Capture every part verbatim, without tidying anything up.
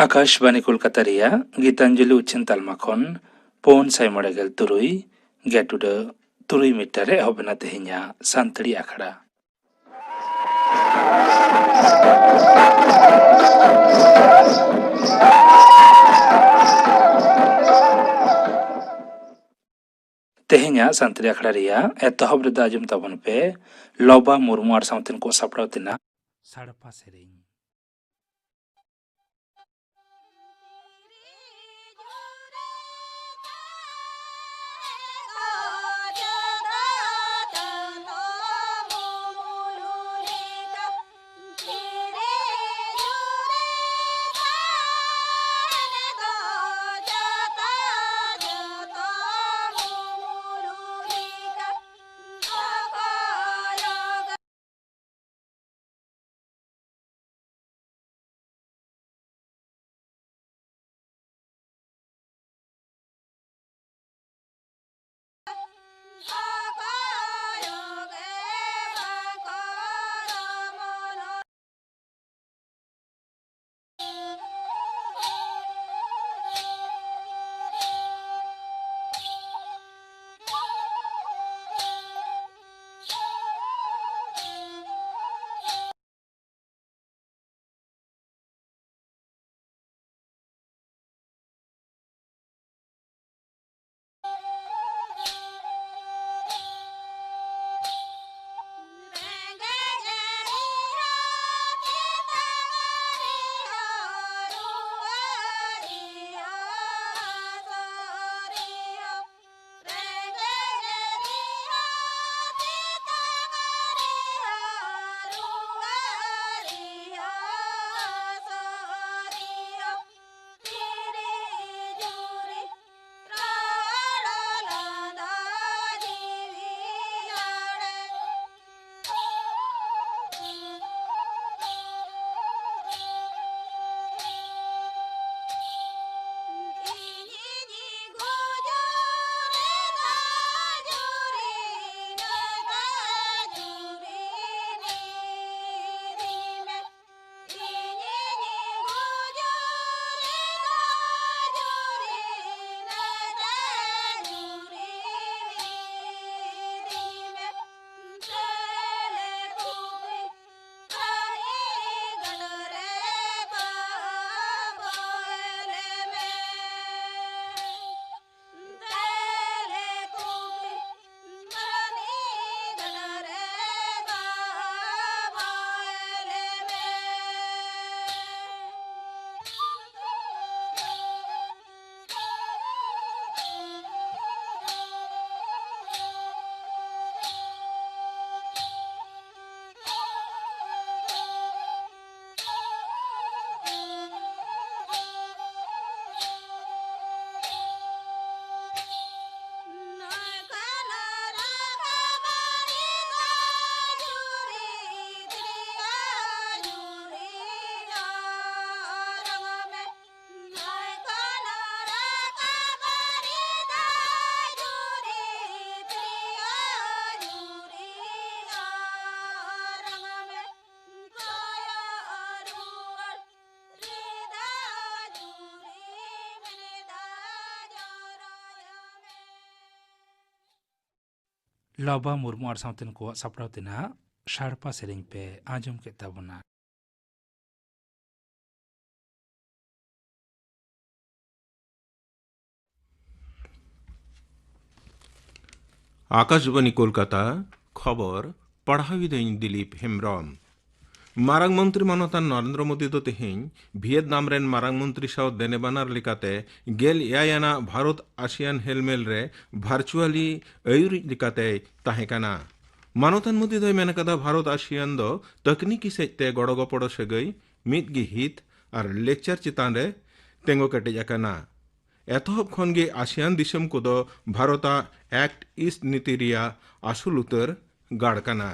ᱟᱠᱟᱥᱵᱟᱱᱤ ᱠᱳᱞᱠᱟᱛᱟ ᱨᱮᱭᱟᱜ ᱜᱤᱛᱟᱧᱡᱚᱞᱤ ᱩᱪᱷᱟᱹᱱ ᱛᱟᱞᱢᱟ ᱠᱷᱚᱱ ᱯᱩᱱ ᱥᱟᱭ ᱢᱚᱬᱮ ᱜᱮᱞ ᱛᱩᱨᱩᱭ ᱜᱮᱴᱩᱰᱟᱹ ᱛᱩᱨᱩᱭ ᱢᱤᱴᱟᱨ ᱨᱮ ᱮᱦᱚᱵ ᱮᱱᱟ ᱛᱮᱦᱮᱧᱟᱜ ᱥᱟᱱᱛᱟᱲᱤ ᱟᱠᱷᱲᱟ᱾ ᱛᱮᱦᱮᱧᱟᱜ ᱥᱟᱱᱛᱟᱲᱤ ᱟᱠᱷᱲᱟ ᱨᱮᱭᱟᱜ ᱮᱛᱚᱦᱚᱵ ᱨᱮᱫᱚ ᱟᱸᱡᱚᱢ ᱛᱟᱵᱚᱱ ᱯᱮ ᱞᱚᱵᱟ ᱢᱩᱨᱢᱩ ᱟᱨ ᱥᱟᱶᱛᱮᱱ ᱠᱚ ᱥᱟᱯᱲᱟᱣ ᱛᱮᱱᱟᱜ ᱥᱟᱲᱯᱟ ᱥᱮᱨᱮᱧ᱾ ᱞᱚᱵᱟ ᱢᱩᱨᱢᱩ ᱟᱨ ᱥᱟᱶᱛᱮᱱ ᱠᱚᱣᱟᱜ ᱥᱟᱯᱲᱟᱣ ᱛᱮᱱᱟᱜ ᱥᱟᱲᱯᱟ ᱥᱮᱨᱮᱧ ᱯᱮ ᱟᱸᱡᱚᱢ ᱠᱮᱫ ᱛᱟᱵᱚᱱᱟ᱾ ᱟᱠᱟᱥᱵᱟᱱᱤ ᱠᱳᱞᱠᱟᱛᱟ, ᱠᱷᱚᱵᱚᱨ ᱯᱟᱲᱦᱟᱣᱤᱫᱟᱹᱧ ᱫᱤᱞᱤᱯ ᱦᱮᱢᱵᱽᱨᱚᱢ᱾ ᱢᱟᱨᱟᱝ ᱢᱚᱱᱛᱨᱤ ᱢᱟᱱᱚᱛᱟᱱ ᱱᱚᱨᱮᱱᱫᱨᱚ ᱢᱳᱫᱤ ᱫᱚ ᱛᱮᱦᱮᱧ ᱵᱷᱤᱭᱮᱛᱱᱟᱢ ᱨᱮᱱ ᱢᱟᱨᱟᱝ ᱢᱚᱱᱛᱨᱤ ᱥᱟᱶ ᱫᱮᱱᱮᱵᱟᱱᱟᱨ ᱞᱮᱠᱟᱛᱮ ᱜᱮᱞ ᱮᱭᱟᱭ ᱟᱱᱟᱜ ᱵᱷᱟᱨᱚᱛ ᱟᱥᱤᱭᱟᱱ ᱦᱮᱞᱢᱮᱞ ᱨᱮ ᱵᱷᱟᱨᱪᱩᱣᱟᱞᱤ ᱟᱹᱭᱩᱨᱤᱡ ᱞᱮᱠᱟᱛᱮᱭ ᱛᱟᱦᱮᱸ ᱠᱟᱱᱟ᱾ ᱢᱟᱱᱚᱛᱟᱱ ᱢᱳᱫᱤ ᱫᱚᱭ ᱢᱮᱱ ᱟᱠᱟᱫᱟ, ᱵᱷᱟᱨᱚᱛ ᱟᱥᱤᱭᱟᱱ ᱫᱚ ᱛᱟᱹᱠᱱᱤᱠᱤ ᱥᱮᱫ ᱛᱮ ᱜᱚᱲᱚ ᱜᱚᱯᱚᱲᱚ ᱥᱟᱹᱜᱟᱹᱭ, ᱢᱤᱫ ᱜᱮ ᱦᱤᱛ ᱟᱨ ᱞᱮᱠᱪᱟᱨ ᱪᱮᱛᱟᱱ ᱨᱮ ᱛᱮᱸᱜᱚ ᱠᱮᱴᱮᱡ ᱟᱠᱟᱱᱟ᱾ ᱮᱛᱚᱦᱚᱵ ᱠᱷᱚᱱ ᱜᱮ ᱟᱥᱤᱭᱟᱱ ᱫᱤᱥᱚᱢ ᱠᱚᱫᱚ ᱵᱷᱟᱨᱚᱛᱟᱜ ᱮᱠᱴ ᱤᱥᱴ ᱱᱤᱛᱤ ᱨᱮᱭᱟᱜ ᱟᱹᱥᱩᱞ ᱩᱛᱟᱹᱨ ᱜᱟᱲ ᱠᱟᱱᱟ᱾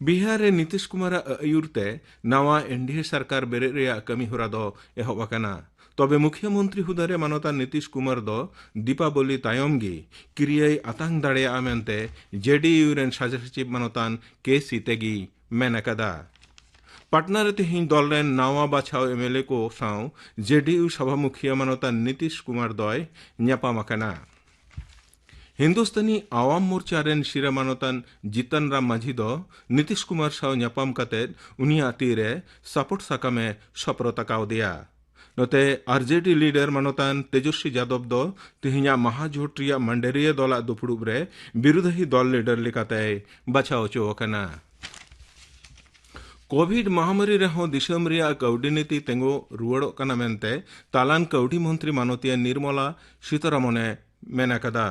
ᱵᱤᱦᱟᱨ ᱨᱮ ᱱᱤᱛᱤᱥ ᱠᱩᱢᱟᱨᱟᱜ ᱟᱹᱭᱩᱨ ᱛᱮ ᱱᱟᱣᱟ ᱮᱱᱰᱤᱮ ᱥᱚᱨᱠᱟᱨ ᱵᱮᱨᱮᱫ ᱨᱮᱭᱟᱜ ᱠᱟᱹᱢᱤ ᱦᱚᱨᱟ ᱫᱚ ᱮᱦᱚᱵ ᱟᱠᱟᱱᱟ᱾ ᱛᱚᱵᱮ ᱢᱩᱠᱷᱤᱭᱟᱹ ᱢᱚᱱᱛᱨᱤ ᱦᱩᱫᱟᱹ ᱨᱮ ᱢᱟᱱᱚᱛᱟᱱ ᱱᱤᱛᱤᱥ ᱠᱩᱢᱟᱨ ᱫᱚ ᱫᱤᱯᱟᱵᱚᱞᱤ ᱛᱟᱭᱚᱢ ᱜᱮ ᱠᱤᱨᱤᱭᱟᱹᱭ ᱟᱛᱟᱝ ᱫᱟᱲᱮᱭᱟᱜᱼᱟ ᱢᱮᱱᱛᱮ ᱡᱮᱰᱤᱭᱩ ᱨᱮᱱ ᱥᱟᱡᱟ ᱥᱚᱪᱤᱵᱽ ᱢᱟᱱᱚᱛᱟᱱ ᱠᱮ ᱥᱤᱛᱮᱜᱤ ᱢᱮᱱ ᱟᱠᱟᱫᱟ᱾ ᱯᱟᱴᱱᱟ ᱨᱮ ᱛᱮᱦᱮᱧ ᱫᱚᱞ ᱨᱮᱱ ᱱᱟᱣᱟ ᱵᱟᱪᱷᱟᱣ ᱮᱢᱮᱞᱮ ᱠᱚ ᱥᱟᱶ ᱡᱮᱰᱤᱭᱩ ᱥᱚᱵᱷᱟ ᱢᱩᱠᱷᱤᱭᱟᱹ ᱢᱟᱱᱚᱛᱟᱱ ᱱᱤᱛᱤᱥ ᱠᱩᱢᱟᱨ ᱫᱚᱭ ᱧᱟᱯᱟᱢ ᱟᱠᱟᱱᱟ᱾ ᱦᱤᱱᱫᱩᱥᱛᱟᱱᱤ ᱟᱣᱟᱢ ᱢᱳᱨᱪᱟ ᱨᱮᱱ ᱥᱤᱨᱟᱹ ᱢᱟᱱᱚᱛᱟᱱ ᱡᱤᱛᱟᱱ ᱨᱟᱢ ᱢᱟᱹᱡᱷᱤ ᱫᱚ ᱱᱤᱛᱤᱥ ᱠᱩᱢᱟᱨ ᱥᱟᱶ ᱧᱟᱯᱟᱢ ᱠᱟᱛᱮ ᱩᱱᱤᱭᱟᱜ ᱛᱤ ᱨᱮ ᱥᱟᱯᱚᱴ ᱥᱟᱠᱟᱢ ᱮ ᱥᱚᱯᱨᱚᱛ ᱟᱠᱟᱣᱫᱮᱭᱟ᱾ ᱱᱚᱛᱮ ᱟᱨᱡᱮᱰᱤ ᱞᱤᱰᱟᱨ ᱢᱟᱱᱚᱛᱟᱱ ᱛᱮᱡᱚᱥᱣᱤ ᱡᱟᱫᱚᱵ ᱫᱚ ᱛᱮᱦᱮᱧᱟᱜ ᱢᱟᱦᱟ ᱡᱷᱳᱴ ᱨᱮᱭᱟᱜ ᱢᱟᱱᱰᱮᱨᱤᱭᱟᱹ ᱫᱚᱞᱟᱜ ᱫᱩᱯᱲᱩᱵ ᱨᱮ ᱵᱤᱨᱩᱫᱷᱟᱦᱤ ᱫᱚᱞ ᱞᱤᱰᱟᱨ ᱞᱮᱠᱟᱛᱮᱭ ᱵᱟᱪᱷᱟᱣ ᱦᱚᱪᱚ ᱟᱠᱟᱱᱟ᱾ ᱠᱳᱵᱷᱤᱰ ᱢᱟᱦᱟᱢᱟᱨᱤ ᱨᱮᱦᱚᱸ ᱫᱤᱥᱚᱢ ᱨᱮᱭᱟᱜ ᱠᱟᱹᱣᱰᱤ ᱱᱤᱛᱤ ᱛᱤᱸᱜᱩ ᱨᱩᱣᱟᱹᱲᱚᱜ ᱠᱟᱱᱟ ᱢᱮᱱᱛᱮ ᱛᱟᱞᱟᱱ ᱠᱟᱹᱣᱰᱤ ᱢᱚᱱᱛᱨᱤ ᱢᱟᱱᱚᱛᱤᱭᱟᱹ ᱱᱤᱨᱢᱚᱞᱟ ᱥᱤᱛᱟᱨᱟᱢᱚᱱᱮ ᱢᱮᱱ ᱟᱠᱟᱫᱟ᱾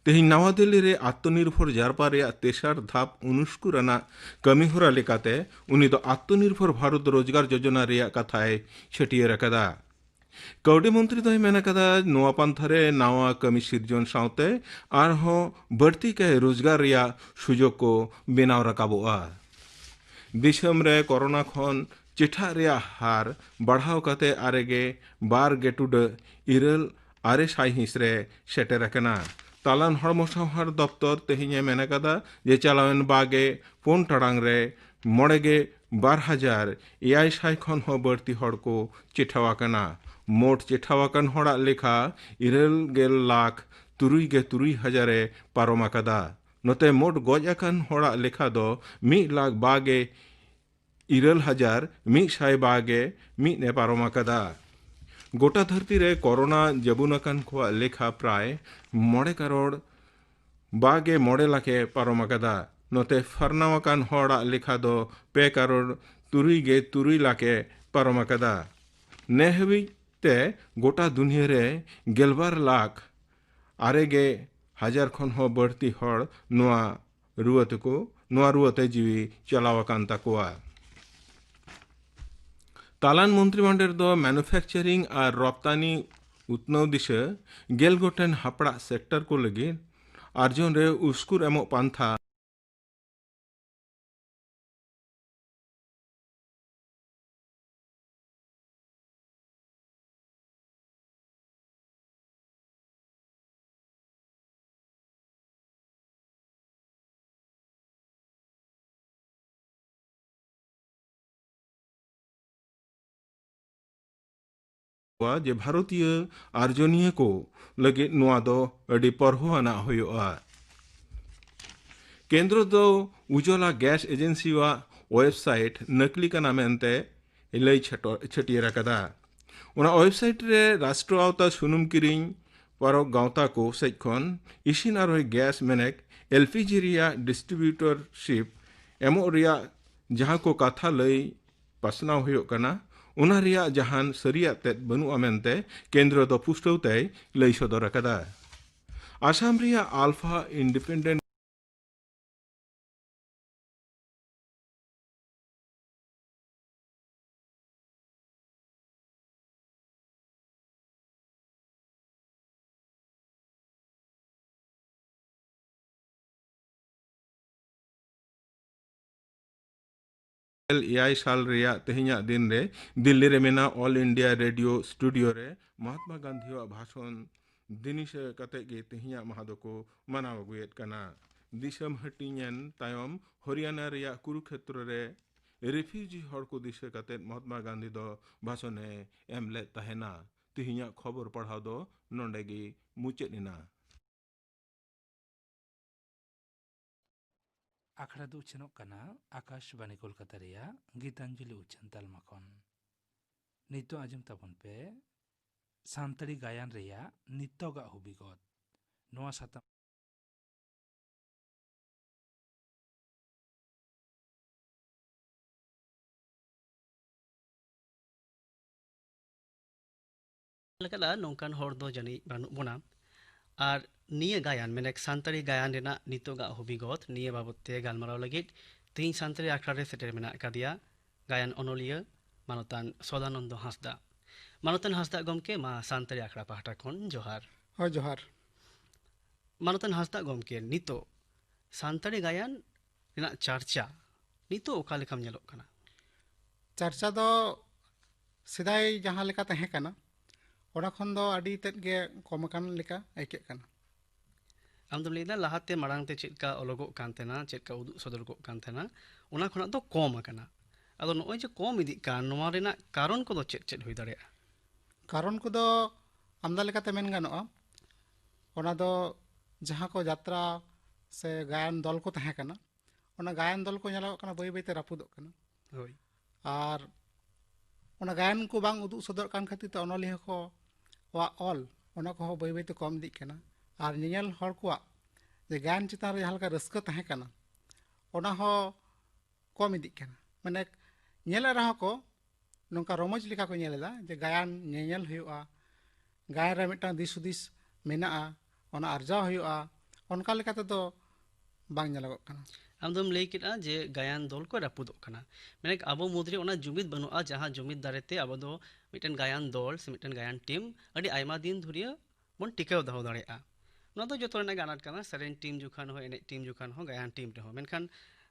ᱛᱮᱦᱮᱧ ᱱᱟᱣᱟ ᱫᱤᱞᱞᱤ ᱨᱮ ᱟᱛᱢᱚᱱᱤᱨᱵᱷᱚᱨ ᱡᱟᱨᱯᱟ ᱨᱮᱭᱟᱜ ᱛᱮᱥᱟᱨ ᱫᱷᱟᱯ ᱚᱱᱩᱥᱠᱩᱨ ᱟᱱᱟᱜ ᱠᱟᱹᱢᱤᱦᱚᱨᱟ ᱞᱮᱠᱟᱛᱮ ᱩᱱᱤ ᱫᱚ ᱟᱛᱢᱚᱱᱤᱨᱵᱷᱚᱨ ᱵᱷᱟᱨᱚᱛ ᱨᱳᱡᱽᱜᱟᱨ ᱡᱳᱡᱚᱱᱟ ᱨᱮᱭᱟᱜ ᱠᱟᱛᱷᱟᱭ ᱪᱷᱟᱹᱴᱭᱟᱹᱨ ᱟᱠᱟᱫᱟ᱾ ᱠᱟᱹᱣᱰᱤ ᱢᱚᱱᱛᱨᱤ ᱫᱚᱭ ᱢᱮᱱ ᱟᱠᱟᱫᱟ, ᱱᱚᱣᱟ ᱯᱟᱱᱛᱷᱟ ᱨᱮ ᱱᱟᱣᱟ ᱠᱟᱹᱢᱤ ᱥᱤᱨᱡᱚᱱ ᱥᱟᱶᱛᱮ ᱟᱨᱦᱚᱸ ᱵᱟᱹᱲᱛᱤ ᱠᱟᱭ ᱨᱳᱡᱽᱜᱟᱨ ᱨᱮᱭᱟᱜ ᱥᱩᱡᱳᱜᱽ ᱠᱚ ᱵᱮᱱᱟᱣ ᱨᱟᱠᱟᱵᱚᱜᱼᱟ᱾ ᱫᱤᱥᱚᱢ ᱨᱮ ᱠᱳᱨᱳᱱᱟ ᱠᱷᱚᱱ ᱪᱮᱴᱷᱟᱜ ᱨᱮᱭᱟᱜ ᱦᱟᱨ ᱵᱟᱲᱦᱟᱣ ᱠᱟᱛᱮ ᱟᱨᱮ ᱜᱮ ᱵᱟᱨ ᱜᱮ ᱴᱩᱰᱟᱹᱜ ᱤᱨᱟᱹᱞ ᱟᱨᱮ ᱥᱟᱭᱦᱤᱸᱥ ᱨᱮ ᱥᱮᱴᱮᱨ ᱟᱠᱟᱱᱟ᱾ ᱛᱟᱞᱟᱱ ᱦᱚᱲᱢᱚ ᱥᱟᱶᱦᱟᱨ ᱫᱚᱯᱛᱚᱨ ᱛᱮᱦᱮᱧ ᱮ ᱢᱮᱱ ᱟᱠᱟᱫᱟ ᱡᱮ ᱪᱟᱞᱟᱣᱮᱱ ᱵᱟᱜᱮ ᱯᱩᱱ ᱴᱟᱲᱟᱝ ᱨᱮ ᱢᱚᱬᱮ ᱜᱮ ᱵᱟᱨ ᱦᱟᱡᱟᱨ ᱮᱭᱟᱭ ᱥᱟᱭ ᱠᱷᱚᱱ ᱦᱚᱸ ᱵᱟᱹᱲᱛᱤ ᱦᱚᱲ ᱠᱚ ᱪᱮᱴᱷᱟᱣ ᱟᱠᱟᱱᱟ᱾ ᱢᱳᱴ ᱪᱮᱴᱷᱟᱣ ᱟᱠᱟᱱ ᱦᱚᱲᱟᱜ ᱞᱮᱠᱷᱟ ᱤᱨᱟᱹᱞ ᱜᱮᱞ ᱞᱟᱠᱷ ᱛᱩᱨᱩᱭ ᱜᱮ ᱛᱩᱨᱩᱭ ᱦᱟᱡᱟᱨ ᱮ ᱯᱟᱨᱚᱢ ᱟᱠᱟᱫᱟ᱾ ᱱᱚᱛᱮ ᱢᱳᱴ ᱜᱚᱡ ᱟᱠᱟᱱ ᱦᱚᱲᱟᱜ ᱞᱮᱠᱷᱟ ᱫᱚ ᱢᱤᱫ ᱞᱟᱠᱷ ᱵᱟᱜᱮ ᱤᱨᱟᱹᱞ ᱦᱟᱡᱟᱨ ᱢᱤᱫ ᱥᱟᱭ ᱵᱟᱜᱮ ᱢᱤᱫ ᱮ ᱯᱟᱨᱚᱢ ᱟᱠᱟᱫᱟ᱾ ᱜᱚᱴᱟ ᱫᱷᱟᱹᱨᱛᱤ ᱨᱮ ᱠᱳᱨᱳᱱᱟ ᱡᱟᱹᱵᱩᱱ ᱟᱠᱟᱱ ᱠᱚᱣᱟᱜ ᱞᱮᱠᱷᱟ ᱯᱨᱟᱭ ᱢᱚᱬᱮ ᱠᱟᱨᱳᱲ ᱵᱟᱜᱮ ᱢᱚᱬᱮ ᱞᱟᱠᱷ ᱮ ᱯᱟᱨᱚᱢ ᱟᱠᱟᱫᱟ᱾ ᱱᱚᱛᱮ ᱯᱷᱟᱨᱱᱟᱣ ᱟᱠᱟᱱ ᱦᱚᱲᱟᱜ ᱞᱮᱠᱷᱟ ᱫᱚ ᱯᱮ ᱠᱟᱨᱳᱲ ᱛᱩᱨᱩᱭ ᱜᱮ ᱛᱩᱨᱩᱭ ᱞᱟᱠᱷ ᱮ ᱯᱟᱨᱚᱢ ᱟᱠᱟᱫᱟ᱾ ᱱᱮ ᱦᱟᱹᱵᱤᱡ ᱛᱮ ᱜᱚᱴᱟ ᱫᱩᱱᱤᱭᱟᱹ ᱨᱮ ᱜᱮᱞᱵᱟᱨ ᱞᱟᱠᱷ ᱟᱨᱮ ᱜᱮ ᱦᱟᱡᱟᱨ ᱠᱷᱚᱱ ᱦᱚᱸ ᱵᱟᱹᱲᱛᱤ ᱦᱚᱲ ᱱᱚᱣᱟ ᱨᱩᱣᱟᱹ ᱛᱮᱠᱚ, ᱱᱚᱣᱟ ᱨᱩᱣᱟᱹ ᱛᱮ ᱡᱤᱣᱤ ᱪᱟᱞᱟᱣ ᱟᱠᱟᱱ ᱛᱟᱠᱚᱣᱟ᱾ ᱛᱟᱞᱟᱱ ᱢᱚᱱᱛᱨᱤᱢᱚᱱᱰᱚᱞ ᱫᱚ ᱢᱮᱱᱩᱯᱷᱮᱠᱪᱟᱨᱤᱝ ᱟᱨ ᱨᱚᱯᱛᱟᱱᱤ ᱩᱛᱱᱟᱹᱣ ᱫᱤᱥᱟᱹ ᱜᱮᱞ ᱜᱚᱴᱮᱱ ᱦᱟᱯᱲᱟᱜ ᱥᱮᱠᱴᱚᱨ ᱠᱚ ᱞᱟᱹᱜᱤᱫ ᱟᱨᱡᱚᱱ ᱨᱮ ᱩᱥᱠᱩᱨ ᱮᱢᱚᱜ ᱯᱟᱱᱛᱷᱟ ᱡᱮ ᱵᱷᱟᱨᱚᱛᱤᱭᱟᱹ ᱟᱨᱡᱚᱱᱤᱭᱟᱹ ᱠᱚ ᱞᱟᱹᱜᱤᱫ ᱱᱚᱣᱟ ᱫᱚ ᱟᱹᱰᱤ ᱯᱚᱨᱦᱚ ᱟᱱᱟᱜ ᱦᱩᱭᱩᱜᱼᱟ᱾ ᱠᱮᱱᱫᱨᱚ ᱫᱚ ᱩᱡᱚᱞᱟ ᱜᱮᱥ ᱮᱡᱮᱱᱥᱤᱣᱟᱜ ᱣᱮᱵᱥᱟᱭᱤᱴ ᱱᱟᱹᱠᱞᱤ ᱠᱟᱱᱟ ᱢᱮᱱᱛᱮ ᱞᱟᱹᱭ ᱪᱷᱟᱴᱚ-, ᱪᱷᱟᱹᱴᱭᱟᱹᱨ ᱟᱠᱟᱫᱟ᱾ ᱚᱱᱟ ᱣᱮᱵᱥᱟᱭᱤᱴ ᱨᱮ ᱨᱟᱥᱴᱨᱚ ᱟᱣᱛᱟ ᱥᱩᱱᱩᱢ ᱠᱤᱨᱤᱧ ᱯᱟᱨᱚᱠ ᱜᱟᱶᱛᱟ ᱠᱚ ᱥᱮᱡ ᱠᱷᱚᱱ ᱤᱥᱤᱱ ᱟᱨ ᱦᱚᱭ ᱜᱮᱥ ᱢᱮᱱᱮᱠ, ᱮᱞ ᱯᱤ ᱡᱤ ᱨᱮᱭᱟᱜ ᱰᱤᱥᱴᱨᱤᱵᱤᱭᱩᱴᱚᱨᱥᱤᱯ ᱮᱢᱚᱜ ᱨᱮᱭᱟᱜ ᱡᱟᱦᱟᱸ ᱠᱚ ᱠᱟᱛᱷᱟ ᱞᱟᱹᱭ ᱯᱟᱥᱱᱟᱣ ᱦᱩᱭᱩᱜ ᱠᱟᱱᱟ, ᱚᱱᱟ ᱨᱮᱭᱟᱜ ᱡᱟᱦᱟᱱ ᱥᱟᱹᱨᱤᱭᱟᱜ ᱛᱮᱫ ᱵᱟᱹᱱᱩᱜᱼᱟ ᱢᱮᱱᱛᱮ ᱠᱮᱱᱫᱨᱚ ᱫᱚ ᱯᱩᱥᱴᱟᱹᱣ ᱛᱮᱭ ᱞᱟᱹᱭ ᱥᱚᱫᱚᱨ ᱟᱠᱟᱫᱟ᱾ ᱟᱥᱟᱢ ᱨᱮᱭᱟᱜ ᱟᱞᱯᱷᱟ ᱤᱱᱰᱤᱯᱮᱱᱰᱮᱱᱴ ᱜᱮᱞ ᱮᱭᱟᱭ ᱥᱟᱞ ᱨᱮᱭᱟᱜ ᱛᱮᱦᱮᱧᱟᱜ ᱫᱤᱱ ᱨᱮ ᱫᱤᱞᱞᱤ ᱨᱮ ᱢᱮᱱᱟᱜ ᱚᱞ ᱤᱱᱰᱤᱭᱟ ᱨᱮᱰᱤᱭᱳ ᱥᱴᱩᱰᱤᱭᱳ ᱨᱮ ᱢᱚᱦᱟᱛᱢᱟ ᱜᱟᱱᱫᱷᱤᱭᱟᱜ ᱵᱷᱟᱥᱚᱱ ᱫᱤᱱᱤᱥᱟᱹ ᱠᱟᱛᱮ ᱜᱮ ᱛᱮᱦᱮᱧᱟᱜ ᱢᱟᱦᱟ ᱫᱚᱠᱚ ᱢᱟᱱᱟᱣ ᱟᱹᱜᱩᱭᱮᱫ ᱠᱟᱱᱟ᱾ ᱫᱤᱥᱚᱢ ᱦᱟᱹᱴᱤᱧ ᱮᱱ ᱛᱟᱭᱚᱢ ᱦᱚᱨᱤᱭᱟᱱᱟ ᱨᱮᱭᱟᱜ ᱠᱩᱨᱩᱠᱷᱮᱛᱨᱚ ᱨᱮ ᱨᱮᱯᱷᱤᱭᱩᱡᱤ ᱦᱚᱲ ᱠᱚ ᱫᱤᱥᱟᱹ ᱠᱟᱛᱮ ᱢᱚᱦᱟᱛᱢᱟ ᱜᱟᱱᱫᱷᱤ ᱫᱚ ᱵᱷᱟᱥᱚᱱᱮ ᱮᱢ ᱞᱮᱫ ᱛᱟᱦᱮᱱᱟ᱾ ᱛᱮᱦᱮᱧᱟᱜ ᱠᱷᱚᱵᱚᱨ ᱯᱟᱲᱦᱟᱣ ᱫᱚ ᱱᱚᱰᱮ ᱜᱮ ᱢᱩᱪᱟᱹᱫ ᱮᱱᱟ᱾ ᱟᱠᱷᱲᱟ ᱫᱚ ᱩᱪᱷᱟᱹᱱᱚᱜ ᱠᱟᱱᱟ ᱟᱠᱟᱥᱵᱟᱱᱤ ᱠᱳᱞᱠᱟᱛᱟ ᱨᱮᱭᱟᱜ ᱜᱤᱛᱟᱧᱡᱚᱞᱤ ᱩᱪᱷᱟᱹᱱ ᱛᱟᱞᱢᱟ ᱠᱷᱚᱱ᱾ ᱱᱤᱛᱚᱜ ᱟᱸᱡᱚᱢ ᱛᱟᱵᱚᱱ ᱯᱮ ᱥᱟᱱᱛᱟᱲᱤ ᱜᱟᱭᱟᱱ ᱨᱮᱭᱟᱜ ᱱᱤᱛᱚᱜᱟᱜ ᱦᱚᱵᱤᱜᱚᱛ᱾ ᱱᱚᱣᱟ ᱥᱟᱛᱟᱢ ᱞᱮᱠᱟᱫᱟ, ᱱᱚᱝᱠᱟᱱ ᱦᱚᱲ ᱫᱚ ᱡᱟᱹᱱᱤᱡ ᱵᱟᱹᱱᱩᱜ ᱵᱚᱱᱟ᱾ ᱟᱨ ᱱᱤᱭᱟᱹ ᱜᱟᱭᱟᱱ, ᱢᱟᱱᱮ ᱥᱟᱱᱛᱟᱲᱤ ᱜᱟᱭᱟᱱ ᱨᱮᱱᱟᱜ ᱱᱤᱛᱚᱜᱟᱜ ᱦᱚᱵᱤᱜᱚᱛ, ᱱᱤᱭᱟᱹ ᱵᱟᱵᱚᱛ ᱛᱮ ᱜᱟᱞᱢᱟᱨᱟᱣ ᱞᱟᱹᱜᱤᱫ ᱛᱮᱦᱮᱧ ᱥᱟᱱᱛᱟᱲᱤ ᱟᱠᱷᱲᱟ ᱨᱮ ᱥᱮᱴᱮᱨ ᱢᱮᱱᱟᱜ ᱟᱠᱟᱫᱮᱭᱟ ᱜᱟᱭᱟᱱ ᱚᱱᱚᱞᱤᱭᱟᱹ ᱢᱟᱱᱚᱛᱟᱱ ᱥᱚᱫᱟᱱᱚᱱᱫᱚ ᱦᱟᱸᱥᱫᱟ᱾ ᱢᱟᱱᱚᱛᱟᱱ ᱦᱟᱸᱥᱫᱟ ᱜᱚᱢᱠᱮ, ᱢᱟ ᱥᱟᱱᱛᱟᱲᱤ ᱟᱠᱷᱲᱟ ᱯᱟᱦᱴᱟ ᱠᱷᱚᱱ ᱡᱚᱦᱟᱨ᱾ ᱦᱳᱭ, ᱡᱚᱦᱟᱨ᱾ ᱢᱟᱱᱚᱛᱟᱱ ᱦᱟᱸᱥᱫᱟ ᱜᱚᱢᱠᱮ, ᱱᱤᱛᱚᱜ ᱥᱟᱱᱛᱟᱲᱤ ᱜᱟᱭᱟᱱ ᱨᱮᱱᱟᱜ ᱪᱟᱨᱪᱟ ᱱᱤᱛᱚᱜ ᱚᱠᱟ ᱞᱮᱠᱟᱢ ᱧᱮᱞᱚᱜ ᱠᱟᱱᱟ? ᱪᱟᱨᱪᱟ ᱫᱚ ᱥᱮᱫᱟᱭ ᱡᱟᱦᱟᱸ ᱞᱮᱠᱟ ᱛᱟᱦᱮᱸ ᱠᱟᱱᱟ, ᱚᱱᱟ ᱠᱷᱚᱱ ᱫᱚ ᱟᱹᱰᱤ ᱛᱮᱫ ᱜᱮ ᱠᱚᱢ ᱟᱠᱟᱱ ᱞᱮᱠᱟ ᱟᱹᱭᱠᱟᱹᱜ ᱠᱟᱱᱟ᱾ ᱟᱢ ᱫᱚᱢ ᱞᱟᱹᱭᱫᱟ ᱞᱟᱦᱟᱛᱮ ᱢᱟᱲᱟᱝ ᱛᱮ ᱪᱮᱫ ᱞᱮᱠᱟ ᱚᱞᱚᱜᱚᱜ ᱠᱟᱱ ᱛᱟᱦᱮᱱᱟ, ᱪᱮᱫ ᱞᱮᱠᱟ ᱩᱫᱩᱜ ᱥᱚᱫᱚᱨᱚᱜ ᱠᱟᱱ ᱛᱟᱦᱮᱱᱟ, ᱚᱱᱟ ᱠᱷᱚᱱᱟᱜ ᱫᱚ ᱠᱚᱢ ᱟᱠᱟᱱᱟ᱾ ᱟᱫᱚ ᱱᱚᱜᱼᱚᱭ ᱡᱮ ᱠᱚᱢ ᱤᱫᱤᱜ ᱠᱟᱱ, ᱱᱚᱣᱟ ᱨᱮᱱᱟᱜ ᱠᱟᱨᱚᱱ ᱠᱚᱫᱚ ᱪᱮᱫ ᱪᱮᱫ ᱦᱩᱭ ᱫᱟᱲᱮᱭᱟᱜᱼᱟ? ᱠᱟᱨᱚᱱ ᱠᱚᱫᱚ ᱟᱢᱫᱟ ᱞᱮᱠᱟᱛᱮ ᱢᱮᱱ ᱜᱟᱱᱚᱜᱼᱟ᱾ ᱚᱱᱟ ᱫᱚ ᱡᱟᱦᱟᱸ ᱠᱚ ᱡᱟᱛᱨᱟ ᱥᱮ ᱜᱟᱭᱟᱱ ᱫᱚᱞ ᱠᱚ ᱛᱟᱦᱮᱸ ᱠᱟᱱᱟ, ᱚᱱᱟ ᱜᱟᱭᱟᱱ ᱫᱚᱞ ᱠᱚ ᱧᱮᱞᱚᱜᱚᱜ ᱠᱟᱱᱟ ᱵᱟᱹᱭ ᱵᱟᱹᱭᱛᱮ ᱨᱟᱹᱯᱩᱫᱚᱜ ᱠᱟᱱᱟ᱾ ᱦᱳᱭ᱾ ᱟᱨ ᱚᱱᱟ ᱜᱟᱭᱟᱱ ᱠᱚ ᱵᱟᱝ ᱩᱫᱩᱜ ᱥᱚᱫᱚᱨ ᱠᱟᱱ ᱠᱷᱟᱹᱛᱤᱨ ᱛᱮ ᱚᱱᱚᱞᱤᱭᱟᱹ ᱠᱚᱣᱟᱜ ᱚᱞ, ᱚᱱᱟ ᱠᱚᱦᱚᱸ ᱵᱟᱹᱭ ᱵᱟᱹᱭᱛᱮ ᱠᱚᱢ ᱤᱫᱤᱜ ᱠᱟᱱᱟ᱾ ᱟᱨ ᱧᱮᱧᱮᱞ ᱦᱚᱲ ᱠᱚᱣᱟᱜ ᱡᱮ ᱜᱟᱭᱟᱱ ᱪᱮᱛᱟᱱ ᱨᱮ ᱡᱟᱦᱟᱸ ᱞᱮᱠᱟ ᱨᱟᱹᱥᱠᱟᱹ ᱛᱟᱦᱮᱸ ᱠᱟᱱᱟ, ᱚᱱᱟ ᱦᱚᱸ ᱠᱚᱢ ᱤᱫᱤᱜ ᱠᱟᱱᱟ᱾ ᱢᱟᱱᱮ ᱧᱮᱞᱮᱫ ᱨᱮᱦᱚᱸ ᱠᱚ ᱱᱚᱝᱠᱟ ᱨᱚᱢᱚᱡᱽ ᱞᱮᱠᱟ ᱠᱚ ᱧᱮᱞ ᱮᱫᱟ ᱡᱮ ᱜᱟᱭᱟᱱ ᱧᱮᱧᱮᱞ ᱦᱩᱭᱩᱜᱼᱟ, ᱜᱟᱭᱟᱱ ᱨᱮ ᱢᱤᱫᱴᱟᱝ ᱫᱤᱥ ᱦᱩᱫᱤᱥ ᱢᱮᱱᱟᱜᱼᱟ, ᱚᱱᱟ ᱟᱨᱡᱟᱣ ᱦᱩᱭᱩᱜᱼᱟ, ᱚᱱᱠᱟ ᱞᱮᱠᱟ ᱛᱮᱫᱚ ᱵᱟᱝ ᱧᱮᱞᱚᱜᱚᱜ ᱠᱟᱱᱟ᱾ ᱟᱢ ᱫᱚᱢ ᱞᱟᱹᱭ ᱠᱮᱫᱼᱟ ᱡᱮ ᱜᱟᱭᱟᱱ ᱫᱚᱞ ᱠᱚ ᱨᱟᱹᱯᱩᱫᱚᱜ ᱠᱟᱱᱟ, ᱢᱟᱱᱮ ᱟᱵᱚ ᱢᱩᱫᱽᱨᱮ ᱚᱱᱟ ᱡᱩᱢᱤᱫ ᱵᱟᱹᱱᱩᱜᱼᱟ, ᱡᱟᱦᱟᱸ ᱡᱩᱢᱤᱫ ᱫᱟᱨᱮ ᱛᱮ ᱟᱵᱚ ᱫᱚ ᱢᱤᱫᱴᱮᱱ ᱜᱟᱭᱟᱱ ᱫᱚᱞ ᱥᱮ ᱢᱤᱫᱴᱮᱱ ᱜᱟᱭᱟᱱ ᱴᱤᱢ ᱟᱹᱰᱤ ᱟᱭᱢᱟ ᱫᱤᱱ ᱫᱷᱩᱨᱤᱭᱟᱹ ᱵᱚᱱ ᱴᱤᱠᱟᱹᱣ ᱫᱚᱦᱚ ᱫᱟᱲᱮᱭᱟᱜᱼᱟ᱾ ᱱᱚᱣᱟ ᱫᱚ ᱡᱚᱛᱚ ᱨᱮᱱᱟᱜ ᱜᱮ ᱟᱱᱟᱴ ᱠᱟᱱᱟ, ᱥᱮᱨᱮᱧ ᱴᱤᱢ ᱡᱚᱠᱷᱚᱱ ᱦᱚᱸ, ᱮᱱᱮᱡ ᱴᱤᱢ ᱡᱚᱠᱷᱚᱱ ᱦᱚᱸ, ᱜᱟᱭᱟᱱ ᱴᱤᱢ ᱨᱮᱦᱚᱸ᱾ ᱢᱮᱱᱠᱷᱟᱱ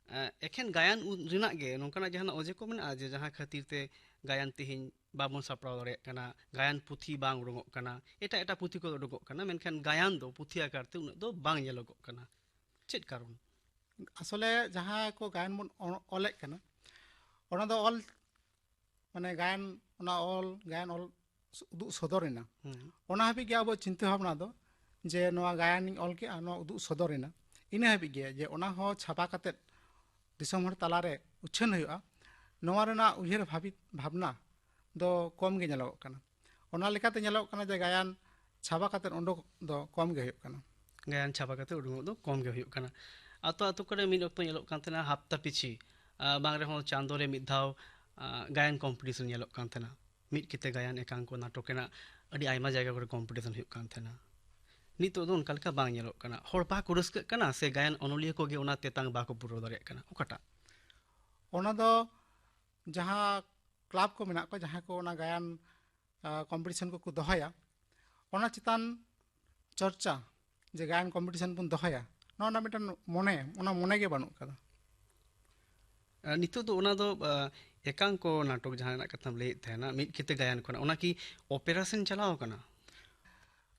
ᱮᱸ, ᱮᱠᱷᱮᱱ ᱜᱟᱭᱟᱱ ᱩ-, ᱨᱮᱱᱟᱜ ᱜᱮ ᱱᱚᱝᱠᱟᱱᱟᱜ ᱡᱟᱦᱟᱱᱟᱜ ᱚᱡᱮ ᱠᱚ ᱢᱮᱱᱟᱜᱼᱟ ᱡᱮ ᱡᱟᱦᱟᱸ ᱠᱷᱟᱹᱛᱤᱨ ᱛᱮ ᱜᱟᱭᱟᱱ ᱛᱮᱦᱮᱧ ᱵᱟᱵᱚᱱ ᱥᱟᱯᱲᱟᱣ ᱫᱟᱲᱮᱭᱟᱜ ᱠᱟᱱᱟ, ᱜᱟᱭᱟᱱ ᱯᱩᱛᱷᱤ ᱵᱟᱝ ᱩᱰᱩᱠᱚᱜ ᱠᱟᱱᱟ, ᱮᱴᱟᱜ ᱮᱴᱟᱜ ᱯᱩᱛᱷᱤ ᱠᱚᱫᱚ ᱩᱰᱩᱠᱚᱜ ᱠᱟᱱᱟ, ᱢᱮᱱᱠᱷᱟᱱ ᱜᱟᱭᱟᱱ ᱫᱚ ᱯᱩᱛᱷᱤ ᱟᱠᱟᱨ ᱛᱮ ᱩᱱᱟᱹᱜ ᱫᱚ ᱵᱟᱝ ᱧᱮᱞᱚᱜᱚᱜ ᱠᱟᱱᱟ? ᱪᱮᱫ ᱠᱟᱨᱚᱱ? ᱟᱥᱚᱞᱮ ᱡᱟᱦᱟᱸ ᱠᱚ ᱜᱟᱭᱟᱱ ᱵᱚᱱ ᱚ-, ᱚᱞᱮᱫ ᱠᱟᱱᱟ, ᱚᱱᱟ ᱫᱚ ᱚᱞ, ᱢᱟᱱᱮ ᱜᱟᱭᱟᱱ, ᱚᱱᱟ ᱚᱞ, ᱜᱟᱭᱟᱱ ᱚᱞ ᱩᱫᱩᱜ ᱥᱚᱫᱚᱨ ᱮᱱᱟ᱾ ᱦᱩᱸ᱾ ᱚᱱᱟ ᱦᱟᱹᱵᱤᱡ ᱜᱮ ᱟᱵᱚᱣᱟᱜ ᱪᱤᱱᱛᱟᱹ ᱵᱷᱟᱵᱽᱱᱟ ᱫᱚ, ᱡᱮ ᱱᱚᱣᱟ ᱜᱟᱭᱟᱱᱤᱧ ᱚᱞ ᱠᱮᱜᱼᱟ, ᱱᱚᱣᱟ ᱩᱫᱩᱜ ᱥᱚᱫᱚᱨ ᱮᱱᱟ᱾ ᱤᱱᱟᱹ ᱦᱟᱹᱵᱤᱡ ᱜᱮ, ᱡᱮ ᱚᱱᱟ ᱦᱚᱸ ᱪᱷᱟᱯᱟ ᱠᱟᱛᱮᱫ ᱫᱤᱥᱚᱢ ᱦᱚᱲ ᱛᱟᱞᱟᱨᱮ ᱩᱪᱷᱟᱹᱱ ᱦᱩᱭᱩᱜᱼᱟ, ᱱᱚᱣᱟ ᱨᱮᱱᱟᱜ ᱩᱭᱦᱟᱹᱨ ᱵᱷᱟᱵᱤ-, ᱵᱷᱟᱵᱽᱱᱟ ᱫᱚ ᱠᱚᱢ ᱜᱮ ᱧᱮᱞᱚᱜᱚᱜ ᱠᱟᱱᱟ᱾ ᱚᱱᱟ ᱞᱮᱠᱟᱛᱮ ᱧᱮᱞᱚᱜ ᱠᱟᱱᱟ ᱡᱮ ᱜᱟᱭᱟᱱ ᱪᱷᱟᱯᱟ ᱠᱟᱛᱮᱫ ᱩᱰᱩᱠ ᱫᱚ ᱠᱚᱢ ᱜᱮ ᱦᱩᱭᱩᱜ ᱠᱟᱱᱟ᱾ ᱜᱟᱭᱟᱱ ᱪᱷᱟᱯᱟ ᱠᱟᱛᱮ ᱩᱰᱩᱠᱚᱜ ᱫᱚ ᱠᱚᱢ ᱜᱮ ᱦᱩᱭᱩᱜ ᱠᱟᱱᱟ᱾ ᱟᱛᱳ ᱟᱛᱳ ᱠᱚᱨᱮ ᱢᱤᱫ ᱚᱠᱛᱚ ᱧᱮᱞᱚᱜ ᱠᱟᱱ ᱛᱟᱦᱮᱱᱟ ᱦᱟᱯᱛᱟ ᱯᱤᱪᱷᱤ, ᱟᱨ ᱵᱟᱝ ᱨᱮᱦᱚᱸ ᱪᱟᱸᱫᱳ ᱨᱮ ᱢᱤᱫ ᱫᱷᱟᱣ, ᱟᱨ ᱜᱟᱭᱟᱱ ᱠᱚᱢᱯᱤᱴᱤᱥᱚᱱ ᱧᱮᱞᱚᱜ ᱠᱟᱱ ᱛᱟᱦᱮᱱᱟ᱾ ᱢᱤᱫ ᱠᱤᱛᱟᱹ ᱜᱟᱭᱟᱱ, ᱮᱠᱟᱝᱠᱚ, ᱱᱟᱴᱚᱠ ᱨᱮᱱᱟᱜ ᱟᱹᱰᱤ ᱟᱭᱢᱟ ᱡᱟᱭᱜᱟ ᱠᱚᱨᱮ ᱠᱚᱢᱯᱤᱴᱤᱥᱚᱱ ᱦᱩᱭᱩᱜ ᱠᱟᱱ ᱛᱟᱦᱮᱱᱟ᱾ ᱱᱤᱛᱚᱜ ᱫᱚ ᱚᱱᱠᱟ ᱞᱮᱠᱟ ᱵᱟᱝ ᱧᱮᱞᱚᱜ ᱠᱟᱱᱟ᱾ ᱦᱚᱲ ᱵᱟᱠᱚ ᱨᱟᱹᱥᱠᱟᱹᱜ ᱠᱟᱱᱟ ᱥᱮ ᱜᱟᱭᱟᱱ ᱚᱱᱚᱞᱤᱭᱟᱹ ᱠᱚᱜᱮ ᱚᱱᱟ ᱛᱮᱛᱟᱝ ᱵᱟᱠᱚ ᱯᱩᱨᱟᱹᱣ ᱫᱟᱲᱮᱭᱟᱜ ᱠᱟᱱᱟ? ᱚᱠᱟᱴᱟᱜ? ᱚᱱᱟ ᱫᱚ ᱡᱟᱦᱟᱸ ᱠᱞᱟᱵᱽ ᱠᱚ ᱢᱮᱱᱟᱜ ᱠᱚᱣᱟ, ᱡᱟᱦᱟᱸᱭ ᱠᱚ ᱚᱱᱟ ᱜᱟᱭᱟᱱ, ᱟ, ᱠᱚᱢᱯᱤᱴᱤᱥᱚᱱ ᱠᱚᱠᱚ ᱫᱚᱦᱚᱭᱟ, ᱚᱱᱟ ᱪᱮᱛᱟᱱ ᱪᱚᱨᱪᱟ, ᱡᱮ ᱜᱟᱭᱟᱱ ᱠᱚᱢᱯᱤᱴᱤᱥᱚᱱ ᱵᱚᱱ ᱫᱚᱦᱚᱭᱟ, ᱱᱚᱣᱟ ᱨᱮᱱᱟᱜ ᱢᱤᱫᱴᱮᱱ ᱢᱚᱱᱮ, ᱚᱱᱟ ᱢᱚᱱᱮ ᱜᱮ ᱵᱟᱹᱱᱩᱜ ᱠᱟᱫᱟ᱾ ᱟᱨ ᱱᱤᱛᱚᱜ ᱫᱚ ᱚᱱᱟ ᱫᱚ, ᱟ, ᱮᱠᱟᱝᱠᱚ ᱱᱟᱴᱚᱠ ᱡᱟᱦᱟᱸ ᱨᱮᱱᱟᱜ ᱠᱟᱛᱷᱟᱢ ᱞᱟᱹᱭᱮᱫ ᱛᱟᱦᱮᱱᱟ, ᱢᱤᱫ ᱠᱤᱛᱟᱹ ᱜᱟᱭᱟᱱ ᱠᱷᱚᱱᱟᱜ, ᱚᱱᱟ ᱠᱤ ᱚᱯᱮᱨᱟ ᱥᱮᱱ ᱪᱟᱞᱟᱣ ᱟᱠᱟᱱᱟ?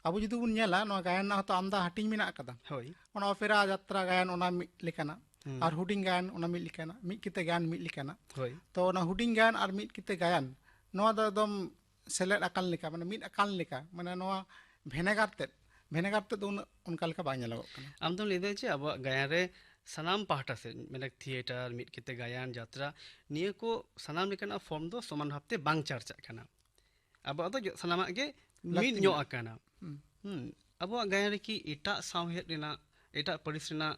ᱟᱵᱚ ᱡᱩᱫᱤ ᱵᱚᱱ ᱧᱮᱞᱟ, ᱱᱚᱣᱟ ᱜᱟᱭᱟᱱ ᱨᱮᱱᱟᱜ ᱦᱚᱸᱛᱚ ᱟᱢᱫᱟ ᱦᱟᱹᱴᱤᱧ ᱢᱮᱱᱟᱜ ᱟᱠᱟᱫᱟ᱾ ᱦᱳᱭ᱾ ᱚᱱᱟ ᱚᱯᱮᱨᱟ, ᱡᱟᱛᱨᱟ ᱜᱟᱭᱟᱱ, ᱚᱱᱟ ᱢᱤᱫ ᱞᱮᱠᱟᱱᱟᱜ, ᱦᱩᱸ᱾ ᱟᱨ ᱦᱩᱰᱤᱧ ᱜᱟᱭᱟᱱ, ᱚᱱᱟ ᱢᱤᱫ ᱞᱮᱠᱟᱱᱟᱜ, ᱢᱤᱫ ᱠᱤᱛᱟᱹ ᱜᱟᱭᱟᱱ ᱢᱤᱫ ᱞᱮᱠᱟᱱᱟᱜ᱾ ᱦᱳᱭ᱾ ᱛᱚ ᱚᱱᱟ ᱦᱩᱰᱤᱧ ᱜᱟᱭᱟᱱ ᱟᱨ ᱢᱤᱫ ᱠᱤᱛᱟᱹ ᱜᱟᱭᱟᱱ, ᱱᱚᱣᱟ ᱫᱚ ᱮᱠᱫᱚᱢ ᱥᱮᱞᱮᱫ ᱟᱠᱟᱱ ᱞᱮᱠᱟ, ᱢᱟᱱᱮ ᱢᱤᱫ ᱟᱠᱟᱱ ᱞᱮᱠᱟ, ᱢᱟᱱᱮ ᱱᱚᱣᱟ ᱵᱷᱮᱱᱮᱜᱟᱨ ᱛᱮᱫ, ᱵᱷᱮᱱᱮᱜᱟᱨ ᱛᱮᱫ ᱫᱚ ᱩᱱᱟᱹᱜ ᱚᱱᱠᱟ ᱞᱮᱠᱟ ᱵᱟᱝ ᱧᱮᱞᱚᱜᱚᱜ ᱠᱟᱱᱟ᱾ ᱟᱢ ᱫᱚᱢ ᱞᱟᱹᱭ ᱫᱟ ᱡᱮ ᱟᱵᱚᱣᱟᱜ ᱜᱟᱭᱟᱱ ᱨᱮ ᱥᱟᱱᱟᱢ ᱯᱟᱦᱴᱟ ᱥᱮᱫ, ᱢᱟᱱᱮ ᱛᱷᱤᱭᱮᱴᱟᱨ, ᱢᱤᱫ ᱠᱤᱛᱟᱹ ᱜᱟᱭᱟᱱ, ᱡᱟᱛᱨᱟ, ᱱᱤᱭᱟᱹ ᱠᱚ ᱥᱟᱱᱟᱢ ᱞᱮᱠᱟᱱᱟᱜ ᱯᱷᱚᱨᱢ ᱫᱚ ᱥᱚᱢᱟᱱ ᱵᱷᱟᱵᱛᱮ ᱵᱟᱝ ᱪᱟᱨᱪᱟᱜ ᱠᱟᱱᱟ᱾ ᱟᱵᱚᱣᱟᱜ ᱫᱚ ᱡᱚ-, ᱥᱟᱱᱟᱢᱟᱜ ᱜᱮ ᱞᱟᱹᱠᱛᱤ ᱢᱤᱫ ᱧᱚᱜ ᱢᱮᱱᱟᱜᱼᱟ᱾ ᱟᱠᱟᱱᱟ᱾ ᱦᱩᱸ᱾ ᱦᱩᱸ᱾ ᱟᱵᱚᱣᱟᱜ ᱜᱟᱭᱟᱱ ᱨᱮᱠᱤ ᱮᱴᱟᱜ ᱥᱟᱶᱦᱮᱫ ᱨᱮᱱᱟᱜ, ᱮᱴᱟᱜ ᱯᱟᱹᱨᱤᱥ ᱨᱮᱱᱟᱜ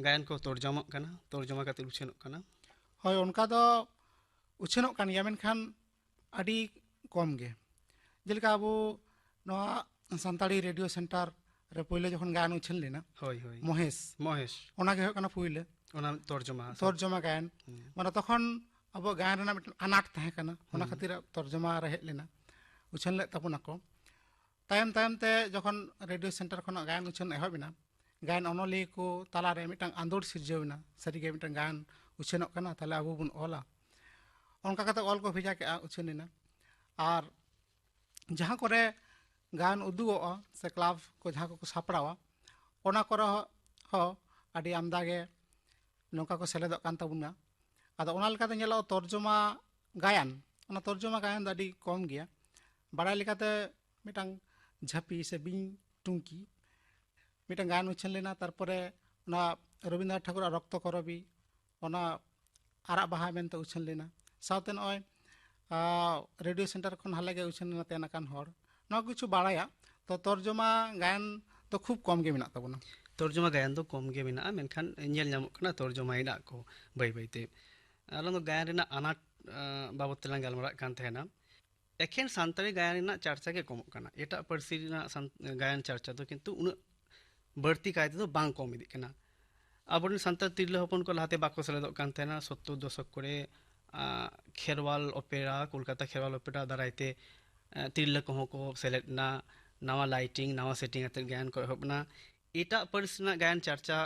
ᱜᱟᱭᱟᱱ ᱠᱚ ᱛᱚᱨᱡᱚᱢᱚᱜ ᱠᱟᱱᱟ, ᱛᱚᱨᱡᱚᱢᱟ ᱠᱟᱛᱮ ᱩᱪᱷᱟᱹᱱᱚᱜ ᱠᱟᱱᱟ? ᱦᱳᱭ, ᱚᱱᱠᱟ ᱫᱚ ᱩᱪᱷᱟᱹᱱᱚᱜ ᱠᱟᱱ ᱜᱮᱭᱟ, ᱢᱮᱱᱠᱷᱟᱱ ᱟᱹᱰᱤ ᱠᱚᱢ ᱜᱮ᱾ ᱡᱮᱞᱮᱠᱟ ᱟᱵᱚ ᱱᱚᱣᱟ ᱥᱟᱱᱛᱟᱲᱤ ᱨᱮᱰᱤᱭᱳ ᱥᱮᱱᱴᱟᱨ ᱨᱮ ᱯᱳᱭᱞᱳ ᱡᱚᱠᱷᱚᱱ ᱜᱟᱭᱟᱱ ᱩᱪᱷᱟᱹᱱ ᱞᱮᱱᱟ, ᱦᱳᱭ, ᱦᱳᱭ᱾ ᱢᱚᱦᱮᱥ, ᱢᱚᱦᱮᱥ᱾ ᱚᱱᱟ ᱜᱮ ᱦᱩᱭᱩᱜ ᱠᱟᱱᱟ ᱯᱳᱭᱞᱳ᱾ ᱚᱱᱟ ᱛᱚᱨᱡᱚᱢᱟ, ᱦᱮᱸ᱾ ᱛᱚᱨᱡᱚᱢᱟ ᱜᱟᱭᱟᱱ᱾ ᱦᱩᱸ᱾ ᱢᱟᱱᱮ ᱛᱚᱠᱷᱚᱱ ᱟᱵᱚ ᱜᱟᱭᱟᱱ ᱨᱮᱱᱟᱜ ᱢᱤᱫᱴᱮᱱ ᱟᱱᱟᱴ ᱛᱟᱦᱮᱸ ᱠᱟᱱᱟ, ᱚᱱᱟ ᱦᱩᱸ᱾ ᱠᱷᱟᱹᱛᱤᱨ ᱛᱚᱨᱡᱚᱢᱟ ᱨᱮ ᱦᱮᱡ ᱞᱮᱱᱟ, ᱩᱪᱷᱟᱹᱱ ᱞᱮᱫ ᱛᱟᱵᱚᱱᱟᱠᱚ᱾ ᱛᱟᱭᱚᱢ ᱛᱟᱭᱚᱢ ᱛᱮ ᱡᱚᱠᱷᱚᱱ ᱨᱮᱰᱤᱭᱳ ᱥᱮᱱᱴᱟᱨ ᱠᱷᱚᱱᱟᱜ ᱜᱟᱭᱟᱱ ᱩᱪᱷᱟᱹᱱ ᱮᱦᱚᱵ ᱮᱱᱟ, ᱜᱟᱭᱟᱱ ᱚᱱᱚᱞᱤᱭᱟᱹ ᱠᱚ ᱛᱟᱞᱟᱨᱮ ᱢᱤᱫᱴᱟᱝ ᱟᱸᱫᱳᱲ ᱥᱤᱨᱡᱟᱹᱣ ᱮᱱᱟ, ᱥᱟᱹᱨᱤᱜᱮ ᱢᱤᱫᱴᱟᱝ ᱜᱟᱭᱟᱱ ᱩᱪᱷᱟᱹᱱᱚᱜ ᱠᱟᱱᱟ, ᱛᱟᱦᱞᱮ ᱟᱵᱚ ᱵᱚᱱ ᱚᱞᱟ᱾ ᱚᱱᱠᱟ ᱠᱟᱛᱮ ᱚᱞ ᱠᱚ ᱵᱷᱮᱡᱟ ᱠᱮᱜᱼᱟ, ᱩᱪᱷᱟᱹᱱ ᱮᱱᱟ᱾ ᱟᱨ ᱡᱟᱦᱟᱸ ᱠᱚᱨᱮ ᱜᱟᱭᱟᱱ ᱩᱫᱩᱜᱚᱜᱼᱟ ᱥᱮ ᱠᱞᱟᱵᱽ ᱠᱚ ᱡᱟᱦᱟᱸ ᱠᱚᱠᱚ ᱥᱟᱯᱲᱟᱣᱟ, ᱚᱱᱟ ᱠᱚᱨᱮ ᱦᱚᱸ, ᱦᱚᱸ ᱟᱹᱰᱤ ᱟᱢᱫᱟ ᱜᱮ ᱱᱚᱝᱠᱟ ᱠᱚ ᱥᱮᱞᱮᱫᱚᱜ ᱠᱟᱱ ᱛᱟᱵᱚᱱᱟ᱾ ᱟᱫᱚ ᱚᱱᱟ ᱞᱮᱠᱟᱛᱮ ᱧᱮᱞᱚᱜᱼᱟ, ᱛᱚᱨᱡᱚᱢᱟ ᱜᱟᱭᱟᱱ, ᱚᱱᱟ ᱛᱚᱨᱡᱚᱢᱟ ᱜᱟᱭᱟᱱ ᱫᱚ ᱟᱹᱰᱤ ᱠᱚᱢ ᱜᱮᱭᱟ᱾ ᱵᱟᱲᱟᱭ ᱞᱮᱠᱟᱛᱮ ᱢᱤᱫᱴᱟᱝ ᱡᱷᱟᱹᱯᱤ ᱥᱮ ᱵᱤᱧ ᱴᱩᱝᱠᱤ ᱢᱤᱫᱴᱟᱝ ᱜᱟᱭᱟᱱ ᱩᱪᱷᱟᱹᱱ ᱞᱮᱱᱟ, ᱛᱟᱨᱯᱚᱨᱮ ᱚᱱᱟ ᱨᱚᱵᱤᱱᱫᱨᱚᱱᱟᱛᱷ ᱴᱷᱟᱠᱩᱨᱟᱜ ᱨᱚᱠᱛᱚ ᱠᱚᱨᱚᱵᱤ, ᱚᱱᱟ ᱟᱨᱟᱜ ᱵᱟᱦᱟ ᱢᱮᱱᱛᱮ ᱩᱪᱷᱟᱹᱱ ᱞᱮᱱᱟ᱾ ᱥᱟᱶᱛᱮ ᱱᱚᱜᱼᱚᱭ, ᱟᱸ, ᱨᱮᱰᱤᱭᱳ ᱥᱮᱱᱴᱟᱨ ᱠᱷᱚᱱ ᱦᱟᱞᱮ ᱜᱮ ᱩᱪᱷᱟᱹᱱ ᱮᱱᱟ ᱛᱮᱱ ᱟᱠᱟᱱ ᱦᱚᱲ᱾ ᱱᱚᱣᱟ ᱠᱚ ᱠᱤᱪᱷᱩ ᱵᱟᱲᱟᱭᱟ᱾ ᱛᱚ ᱛᱚᱨᱡᱚᱢᱟ ᱜᱟᱭᱟᱱ ᱫᱚ ᱠᱷᱩᱵ ᱠᱚᱢ ᱜᱮ ᱢᱮᱱᱟᱜ ᱛᱟᱵᱚᱱᱟ᱾ ᱛᱚᱨᱡᱚᱢᱟ ᱜᱟᱭᱟᱱ ᱫᱚ ᱠᱚᱢ ᱜᱮ ᱢᱮᱱᱟᱜᱼᱟ, ᱢᱮᱱᱠᱷᱟᱱ ᱧᱮᱞ ᱧᱟᱢᱚᱜ ᱠᱟᱱᱟ ᱛᱚᱨᱡᱚᱢᱟᱭᱮᱫᱟ ᱠᱚ ᱵᱟᱹᱭ ᱵᱟᱹᱭᱛᱮ᱾ ᱟᱨ ᱚᱱᱟ ᱫᱚ ᱜᱟᱭᱟᱱ ᱨᱮᱱᱟᱜ ᱟᱱᱟᱴ, ᱟᱸ, ᱵᱟᱵᱚᱫ ᱛᱮᱞᱟᱝ ᱜᱟᱞᱢᱟᱨᱟᱜ ᱠᱟᱱ ᱛᱟᱦᱮᱱᱟ᱾ ᱮᱠᱷᱮᱱ ᱥᱟᱱᱛᱟᱲᱤ ᱜᱟᱭᱟᱱ ᱨᱮᱱᱟᱜ ᱪᱟᱨᱪᱟ ᱜᱮ ᱠᱚᱢᱚᱜ ᱠᱟᱱᱟ, ᱮᱴᱟᱜ ᱯᱟᱹᱨᱥᱤ ᱨᱮᱱᱟᱜ ᱥᱟᱱ-, ᱜᱟᱭᱟᱱ ᱪᱟᱨᱪᱟ ᱫᱚ ᱠᱤᱱᱛᱩ ᱩᱱᱟᱹᱜ ᱵᱟᱹᱲᱛᱤ ᱠᱟᱭ ᱛᱮᱫᱚ ᱵᱟᱝ ᱠᱚᱢ ᱤᱫᱤᱜ ᱠᱟᱱᱟ᱾ ᱟᱵᱚᱨᱮᱱ ᱥᱟᱱᱛᱟᱲ ᱛᱤᱨᱞᱟᱹ ᱦᱚᱯᱚᱱ ᱠᱚ ᱞᱟᱦᱟᱛᱮ ᱵᱟᱠᱚ ᱥᱮᱞᱮᱫᱚᱜ ᱠᱟᱱ ᱛᱟᱦᱮᱱᱟ᱾ ᱥᱚᱛᱛᱚᱨ ᱫᱚᱥᱚᱠ ᱠᱚᱨᱮ, ᱟᱸ, ᱠᱷᱮᱨᱣᱟᱞ ᱚᱯᱮᱨᱟ, ᱠᱳᱞᱠᱟᱛᱟ ᱠᱷᱮᱨᱣᱟᱞ ᱚᱯᱮᱨᱟ ᱫᱟᱨᱟᱭ ᱛᱮ, ᱟᱸ, ᱛᱤᱨᱞᱟᱹ ᱠᱚᱦᱚᱸ ᱠᱚ ᱥᱮᱞᱮᱫ ᱮᱱᱟ᱾ ᱱᱟᱣᱟ ᱞᱟᱭᱴᱤᱝ, ᱱᱟᱣᱟ ᱥᱮᱴᱤᱝ ᱟᱛᱮᱫ ᱜᱟᱭᱟᱱ ᱠᱚ ᱮᱦᱚᱵ ᱮᱱᱟ᱾ ᱮᱴᱟᱜ ᱯᱟᱹᱨᱤᱥ ᱨᱮᱱᱟᱜ ᱜᱟᱭᱟᱱ ᱪᱟᱨᱪᱟ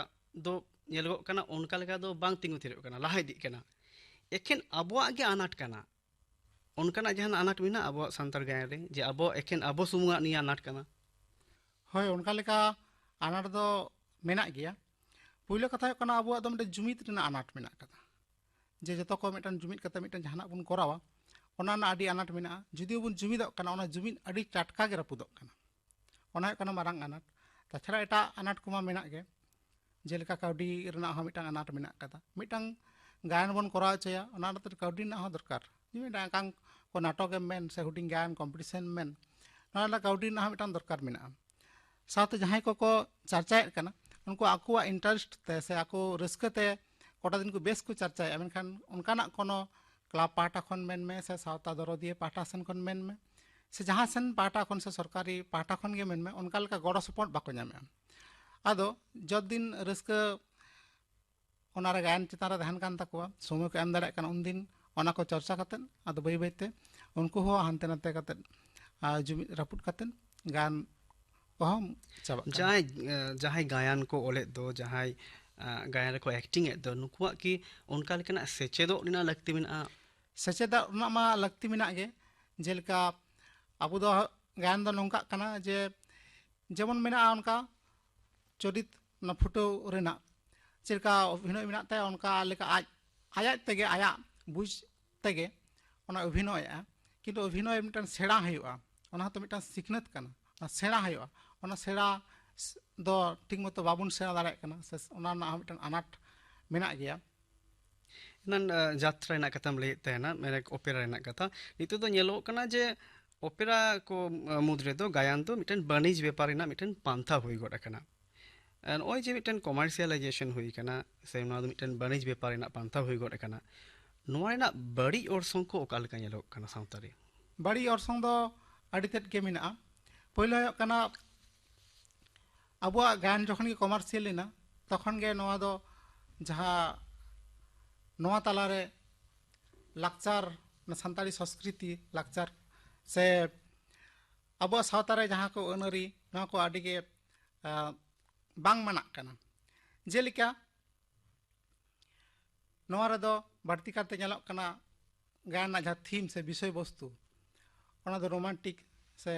ᱫᱚ ᱧᱮᱞᱚᱜᱚᱜ ᱠᱟᱱᱟ, ᱚᱱᱠᱟ ᱞᱮᱠᱟ ᱫᱚ ᱵᱟᱝ ᱛᱤᱸᱜᱩ ᱛᱷᱤᱨᱚᱜ ᱠᱟᱱᱟ, ᱞᱟᱦᱟ ᱤᱫᱤᱜ ᱠᱟᱱᱟ᱾ ᱮᱠᱷᱮᱱ ᱟᱵᱚᱣᱟᱜ ᱜᱮ ᱟᱱᱟᱴ ᱠᱟᱱᱟ᱾ ᱚᱱᱠᱟᱱᱟᱜ ᱡᱟᱦᱟᱱ ᱟᱱᱟᱴ ᱢᱮᱱᱟᱜᱼᱟ ᱟᱵᱚᱣᱟᱜ ᱥᱟᱱᱛᱟᱲ ᱜᱟᱭᱟᱱ ᱨᱮ, ᱡᱮ ᱟᱵᱚ ᱮᱠᱷᱮᱱ ᱟᱵᱚ ᱥᱩᱢᱩᱝᱟᱜ ᱱᱤᱭᱟᱹ ᱟᱱᱟᱴ ᱠᱟᱱᱟ? ᱦᱳᱭ, ᱚᱱᱠᱟ ᱞᱮᱠᱟ ᱟᱱᱟᱴ ᱫᱚ ᱢᱮᱱᱟᱜ ᱜᱮᱭᱟ᱾ ᱯᱳᱭᱞᱳ ᱠᱟᱛᱷᱟ ᱦᱩᱭᱩᱜ ᱠᱟᱱᱟ, ᱟᱵᱚᱣᱟᱜ ᱫᱚ ᱢᱤᱫᱴᱮᱱ ᱡᱩᱢᱤᱫ ᱨᱮᱱᱟᱜ ᱟᱱᱟᱴ ᱢᱮᱱᱟᱜ ᱠᱟᱫᱟ᱾ ᱡᱮ ᱡᱚᱛᱚ ᱠᱚ ᱢᱤᱫᱴᱟᱝ ᱡᱩᱢᱤᱫ ᱠᱟᱛᱮ ᱢᱤᱫᱴᱟᱝ ᱡᱟᱦᱟᱱᱟᱜ ᱵᱚᱱ ᱠᱚᱨᱟᱣᱟ, ᱚᱱᱟ ᱨᱮᱱᱟᱜ ᱟᱹᱰᱤ ᱟᱱᱟᱴ ᱢᱮᱱᱟᱜᱼᱟ᱾ ᱡᱩᱫᱤ ᱵᱚᱱ ᱡᱩᱢᱤᱫᱚᱜ ᱠᱟᱱᱟ, ᱚᱱᱟ ᱡᱩᱢᱤᱫ ᱟᱹᱰᱤ ᱴᱟᱴᱠᱟ ᱜᱮ ᱨᱟᱹᱯᱩᱫᱚᱜ ᱠᱟᱱᱟ᱾ ᱚᱱᱟ ᱦᱩᱭᱩᱜ ᱠᱟᱱᱟ ᱢᱟᱨᱟᱝ ᱟᱱᱟᱴ᱾ ᱛᱟᱪᱷᱟᱲᱟ ᱮᱴᱟᱜ ᱟᱱᱟᱴ ᱠᱚᱢᱟ ᱢᱮᱱᱟᱜ ᱜᱮ, ᱡᱮᱞᱮᱠᱟ ᱠᱟᱹᱣᱰᱤ ᱨᱮᱱᱟᱜ ᱦᱚᱸ ᱢᱤᱫᱴᱟᱝ ᱟᱱᱟᱴ ᱢᱮᱱᱟᱜ ᱠᱟᱫᱟ᱾ ᱢᱤᱫᱴᱟᱝ ᱜᱟᱭᱟᱱ ᱵᱚᱱ ᱠᱚᱨᱟᱣ ᱦᱚᱪᱚᱭᱟ, ᱚᱱᱟ ᱨᱮᱫᱚ ᱠᱟᱹᱣᱰᱤ ᱨᱮᱱᱟᱜ ᱦᱚᱸ ᱫᱚᱨᱠᱟᱨ᱾ ᱡᱮ ᱢᱤᱫᱴᱟᱝ ᱮᱠᱟᱝ ᱠᱚ ᱱᱟᱴᱚᱠ ᱮᱢ ᱢᱮᱱ ᱥᱮ ᱦᱩᱰᱤᱧ ᱜᱟᱭᱟᱱ ᱠᱚᱢᱯᱤᱴᱤᱥᱮᱱ ᱢᱮᱱ, ᱱᱚᱣᱟ ᱨᱮᱱᱟᱜ ᱠᱟᱹᱣᱰᱤ ᱨᱮᱱᱟᱜ ᱦᱚᱸ ᱢᱤᱫᱴᱟᱝ ᱫᱚᱨᱠᱟᱨ ᱢᱮᱱᱟᱜᱼᱟ᱾ ᱥᱟᱶᱛᱮ ᱡᱟᱦᱟᱸᱭ ᱠᱚᱠᱚ ᱪᱟᱨᱪᱟᱭᱮᱫ ᱠᱟᱱᱟ, ᱩᱱᱠᱩ ᱟᱠᱚᱣᱟᱜ ᱤᱱᱴᱟᱨᱮᱥᱴ ᱛᱮ ᱥᱮ ᱟᱠᱚ ᱨᱟᱹᱥᱠᱟᱹ ᱛᱮ ᱠᱚᱴᱟ ᱫᱤᱱ ᱠᱚ ᱵᱮᱥ ᱠᱚ ᱪᱟᱨᱪᱟᱭᱮᱫᱼᱟ, ᱢᱮᱱᱠᱷᱟᱱ ᱚᱱᱠᱟᱱᱟᱜ ᱠᱳᱱᱳ ᱠᱞᱟᱵᱽ ᱯᱟᱦᱴᱟ ᱠᱷᱚᱱ ᱢᱮᱱ ᱢᱮ ᱥᱮ ᱥᱟᱶᱛᱟ ᱫᱚᱨᱚᱫᱤᱭᱟᱹ ᱯᱟᱦᱴᱟ ᱥᱮᱱ ᱠᱷᱚᱱ ᱢᱮᱱ ᱢᱮ ᱥᱮ ᱡᱟᱦᱟᱸ ᱥᱮᱱ ᱯᱟᱦᱴᱟ ᱠᱷᱚᱱ ᱥᱮ ᱥᱚᱨᱠᱟᱨᱤ ᱯᱟᱦᱴᱟ ᱠᱷᱚᱱ ᱜᱮ ᱢᱮᱱ ᱢᱮ, ᱚᱱᱠᱟ ᱞᱮᱠᱟ ᱜᱚᱲᱚ ᱥᱚᱯᱚᱦᱚᱫ ᱵᱟᱠᱚ ᱧᱟᱢᱮᱫᱼᱟ᱾ ᱟᱫᱚ ᱡᱚᱛ ᱫᱤᱱ ᱨᱟᱹᱥᱠᱟᱹ ᱚᱱᱟ ᱨᱮ ᱜᱟᱭᱟᱱ ᱪᱮᱛᱟᱱ ᱨᱮ ᱛᱟᱦᱮᱱ ᱠᱟᱱ ᱛᱟᱠᱚᱣᱟ, ᱥᱚᱢᱚᱭ ᱠᱚ ᱮᱢ ᱫᱟᱲᱮᱭᱟᱜ ᱠᱟᱱᱟ, ᱩᱱᱫᱤᱱ ᱚᱱᱟ ᱠᱚ ᱪᱚᱨᱪᱟ ᱠᱟᱛᱮᱫ ᱟᱫᱚ ᱵᱟᱹᱭ ᱵᱟᱹᱭᱛᱮ ᱩᱱᱠᱩ ᱦᱚᱸ ᱦᱟᱱᱛᱮ ᱱᱟᱛᱮ ᱠᱟᱛᱮᱫ, ᱟᱨ ᱡᱩᱢᱤᱫ ᱨᱟᱹᱯᱩᱫ ᱠᱟᱛᱮᱫ ᱜᱟᱭᱟᱱ ᱠᱚᱦᱚᱸ ᱪᱟᱵᱟᱜ ᱠᱟᱱᱟ᱾ ᱡᱟᱦᱟᱸᱭ, ᱮ, ᱡᱟᱦᱟᱸᱭ ᱜᱟᱭᱟᱱ ᱠᱚ ᱚᱞᱮᱫ ᱫᱚ, ᱡᱟᱦᱟᱸᱭ, ᱮ, ᱜᱟᱭᱟᱱ ᱨᱮᱠᱚ ᱮᱠᱴᱤᱝ ᱮᱫ ᱫᱚ, ᱱᱩᱠᱩᱣᱟᱜ ᱠᱤ ᱚᱱᱠᱟ ᱞᱮᱠᱟᱱᱟᱜ ᱥᱮᱪᱮᱫᱚᱜ ᱨᱮᱱᱟᱜ ᱞᱟᱹᱠᱛᱤ ᱢᱮᱱᱟᱜᱼᱟ? ᱥᱮᱪᱮᱫᱚᱜ ᱨᱮᱱᱟᱜ ᱢᱟ ᱞᱟᱹᱠᱛᱤ ᱢᱮᱱᱟᱜ ᱜᱮ᱾ ᱡᱮᱞᱮᱠᱟ ᱟᱵᱚ ᱫᱚ ᱜᱟᱭᱟᱱ ᱫᱚ ᱱᱚᱝᱠᱟᱜ ᱠᱟᱱᱟ ᱡᱮ, ᱡᱮᱢᱚᱱ ᱢᱮᱱᱟᱜᱼᱟ ᱚᱱᱠᱟ ᱪᱚᱨᱤᱛ, ᱚᱱᱟ ᱯᱷᱩᱴᱟᱹᱣ ᱨᱮᱱᱟᱜ ᱪᱮᱫ ᱞᱮᱠᱟ ᱚᱵᱷᱤᱱᱚᱭ ᱢᱮᱱᱟᱜ ᱛᱟᱭᱟ, ᱚᱱᱠᱟ ᱞᱮᱠᱟ ᱟᱡ, ᱟᱡ ᱟᱡ ᱛᱮᱜᱮ ᱟᱭᱟᱜ ᱵᱩᱡᱽ ᱛᱮᱜᱮ ᱚᱱᱟ ᱚᱵᱷᱤᱱᱚᱭᱮᱜᱼᱟ᱾ ᱠᱤᱱᱛᱩ ᱚᱵᱷᱤᱱᱚᱭ ᱢᱤᱫᱴᱟᱝ ᱥᱮᱬᱟ ᱦᱩᱭᱩᱜᱼᱟ, ᱚᱱᱟ ᱦᱚᱸᱛᱚ ᱢᱤᱫᱴᱟᱝ ᱥᱤᱠᱷᱱᱟᱹᱛ ᱠᱟᱱᱟ, ᱚᱱᱟ ᱥᱮᱬᱟ ᱦᱩᱭᱩᱜᱼᱟ᱾ ᱚᱱᱟ ᱥᱮᱬᱟ ᱫᱚ ᱴᱷᱤᱠ ᱢᱚᱛᱚ ᱵᱟᱵᱚᱱ ᱥᱮᱬᱟ ᱫᱟᱲᱮᱭᱟᱜ ᱠᱟᱱᱟ, ᱥᱮ ᱚᱱᱟ ᱨᱮᱱᱟᱜ ᱦᱚᱸ ᱢᱤᱫᱴᱮᱱ ᱟᱱᱟᱴ ᱢᱮᱱᱟᱜ ᱜᱮᱭᱟ᱾ ᱮᱱᱟᱱ ᱡᱟᱛᱨᱟ ᱨᱮᱱᱟᱜ ᱠᱟᱛᱷᱟᱢ ᱞᱟᱹᱭᱮᱫ ᱛᱟᱦᱮᱱᱟ, ᱢᱟᱱᱮ ᱚᱯᱮᱨᱟ ᱨᱮᱱᱟᱜ ᱠᱟᱛᱷᱟ᱾ ᱱᱤᱛᱚᱜ ᱫᱚ ᱧᱮᱞᱚᱜ ᱠᱟᱱᱟ ᱡᱮ ᱚᱯᱮᱨᱟ ᱠᱚ ᱢᱩᱫᱽ ᱨᱮᱫᱚ ᱜᱟᱭᱟᱱ ᱫᱚ ᱢᱤᱫᱴᱮᱱ ᱵᱟᱹᱱᱤᱡᱽ ᱵᱮᱯᱟᱨ ᱨᱮᱱᱟᱜ ᱢᱤᱫᱴᱮᱱ ᱯᱟᱱᱛᱷᱟ ᱦᱩᱭ ᱜᱚᱫ ᱟᱠᱟᱱᱟ᱾ ᱱᱚᱜᱼᱚᱭ ᱡᱮ ᱢᱤᱫᱴᱮᱱ ᱠᱚᱢᱟᱨᱥᱤᱭᱟᱞᱟᱭᱡᱮᱥᱚᱱ ᱦᱩᱭ ᱟᱠᱟᱱᱟ, ᱥᱮ ᱱᱚᱣᱟ ᱫᱚ ᱢᱤᱫᱴᱮᱱ ᱵᱟᱹᱱᱤᱡᱽ ᱵᱮᱯᱟᱨ ᱨᱮᱱᱟᱜ ᱯᱟᱱᱛᱷᱟ ᱦᱩᱭ ᱜᱚᱫ ᱟᱠᱟᱱᱟ, ᱱᱚᱣᱟ ᱨᱮᱱᱟᱜ ᱵᱟᱹᱲᱤᱡ ᱚᱨᱥᱚᱝ ᱠᱚ ᱚᱠᱟ ᱞᱮᱠᱟ ᱧᱮᱞᱚᱜ ᱠᱟᱱᱟ ᱥᱟᱶᱛᱟ ᱨᱮ? ᱵᱟᱹᱲᱤᱡ ᱚᱨᱥᱚᱝ ᱫᱚ ᱟᱹᱰᱤ ᱛᱮᱫ ᱜᱮ ᱢᱮᱱᱟᱜᱼᱟ᱾ ᱯᱳᱭᱞᱳ ᱦᱩᱭᱩᱜ ᱠᱟᱱᱟ, ᱟᱵᱚᱣᱟᱜ ᱜᱟᱭᱟᱱ ᱡᱚᱠᱷᱚᱱ ᱜᱮ ᱠᱚᱢᱟᱨᱥᱤᱭᱟᱞ ᱮᱱᱟ, ᱛᱚᱠᱷᱚᱱ ᱜᱮ ᱱᱚᱣᱟ ᱫᱚ ᱡᱟᱦᱟᱸ ᱱᱚᱣᱟ ᱛᱟᱞᱟᱨᱮ ᱞᱟᱠᱪᱟᱨ, ᱥᱟᱱᱛᱟᱲᱤ ᱥᱚᱸᱥᱠᱨᱤᱛᱤ ᱞᱟᱠᱪᱟᱨ ᱥᱮ ᱟᱵᱚᱣᱟᱜ ᱥᱟᱶᱛᱟ ᱨᱮ ᱡᱟᱦᱟᱸ ᱠᱚ ᱟᱹᱱ ᱟᱹᱨᱤ, ᱱᱚᱣᱟ ᱠᱚ ᱟᱹᱰᱤ ᱜᱮ ᱵᱟᱝ ᱢᱟᱱᱟᱜ ᱠᱟᱱᱟ᱾ ᱡᱮᱞᱮᱠᱟ ᱱᱚᱣᱟ ᱨᱮᱫᱚ ᱵᱟᱹᱲᱛᱤ ᱠᱟᱨᱛᱮ ᱧᱮᱞᱚᱜ ᱠᱟᱱᱟ, ᱜᱟᱭᱟᱱ ᱨᱮᱱᱟᱜ ᱡᱟᱦᱟᱸ ᱛᱷᱤᱢ ᱥᱮ ᱵᱤᱥᱚᱭ ᱵᱚᱥᱛᱩ, ᱚᱱᱟ ᱫᱚ ᱨᱳᱢᱟᱱᱴᱤᱠ ᱥᱮ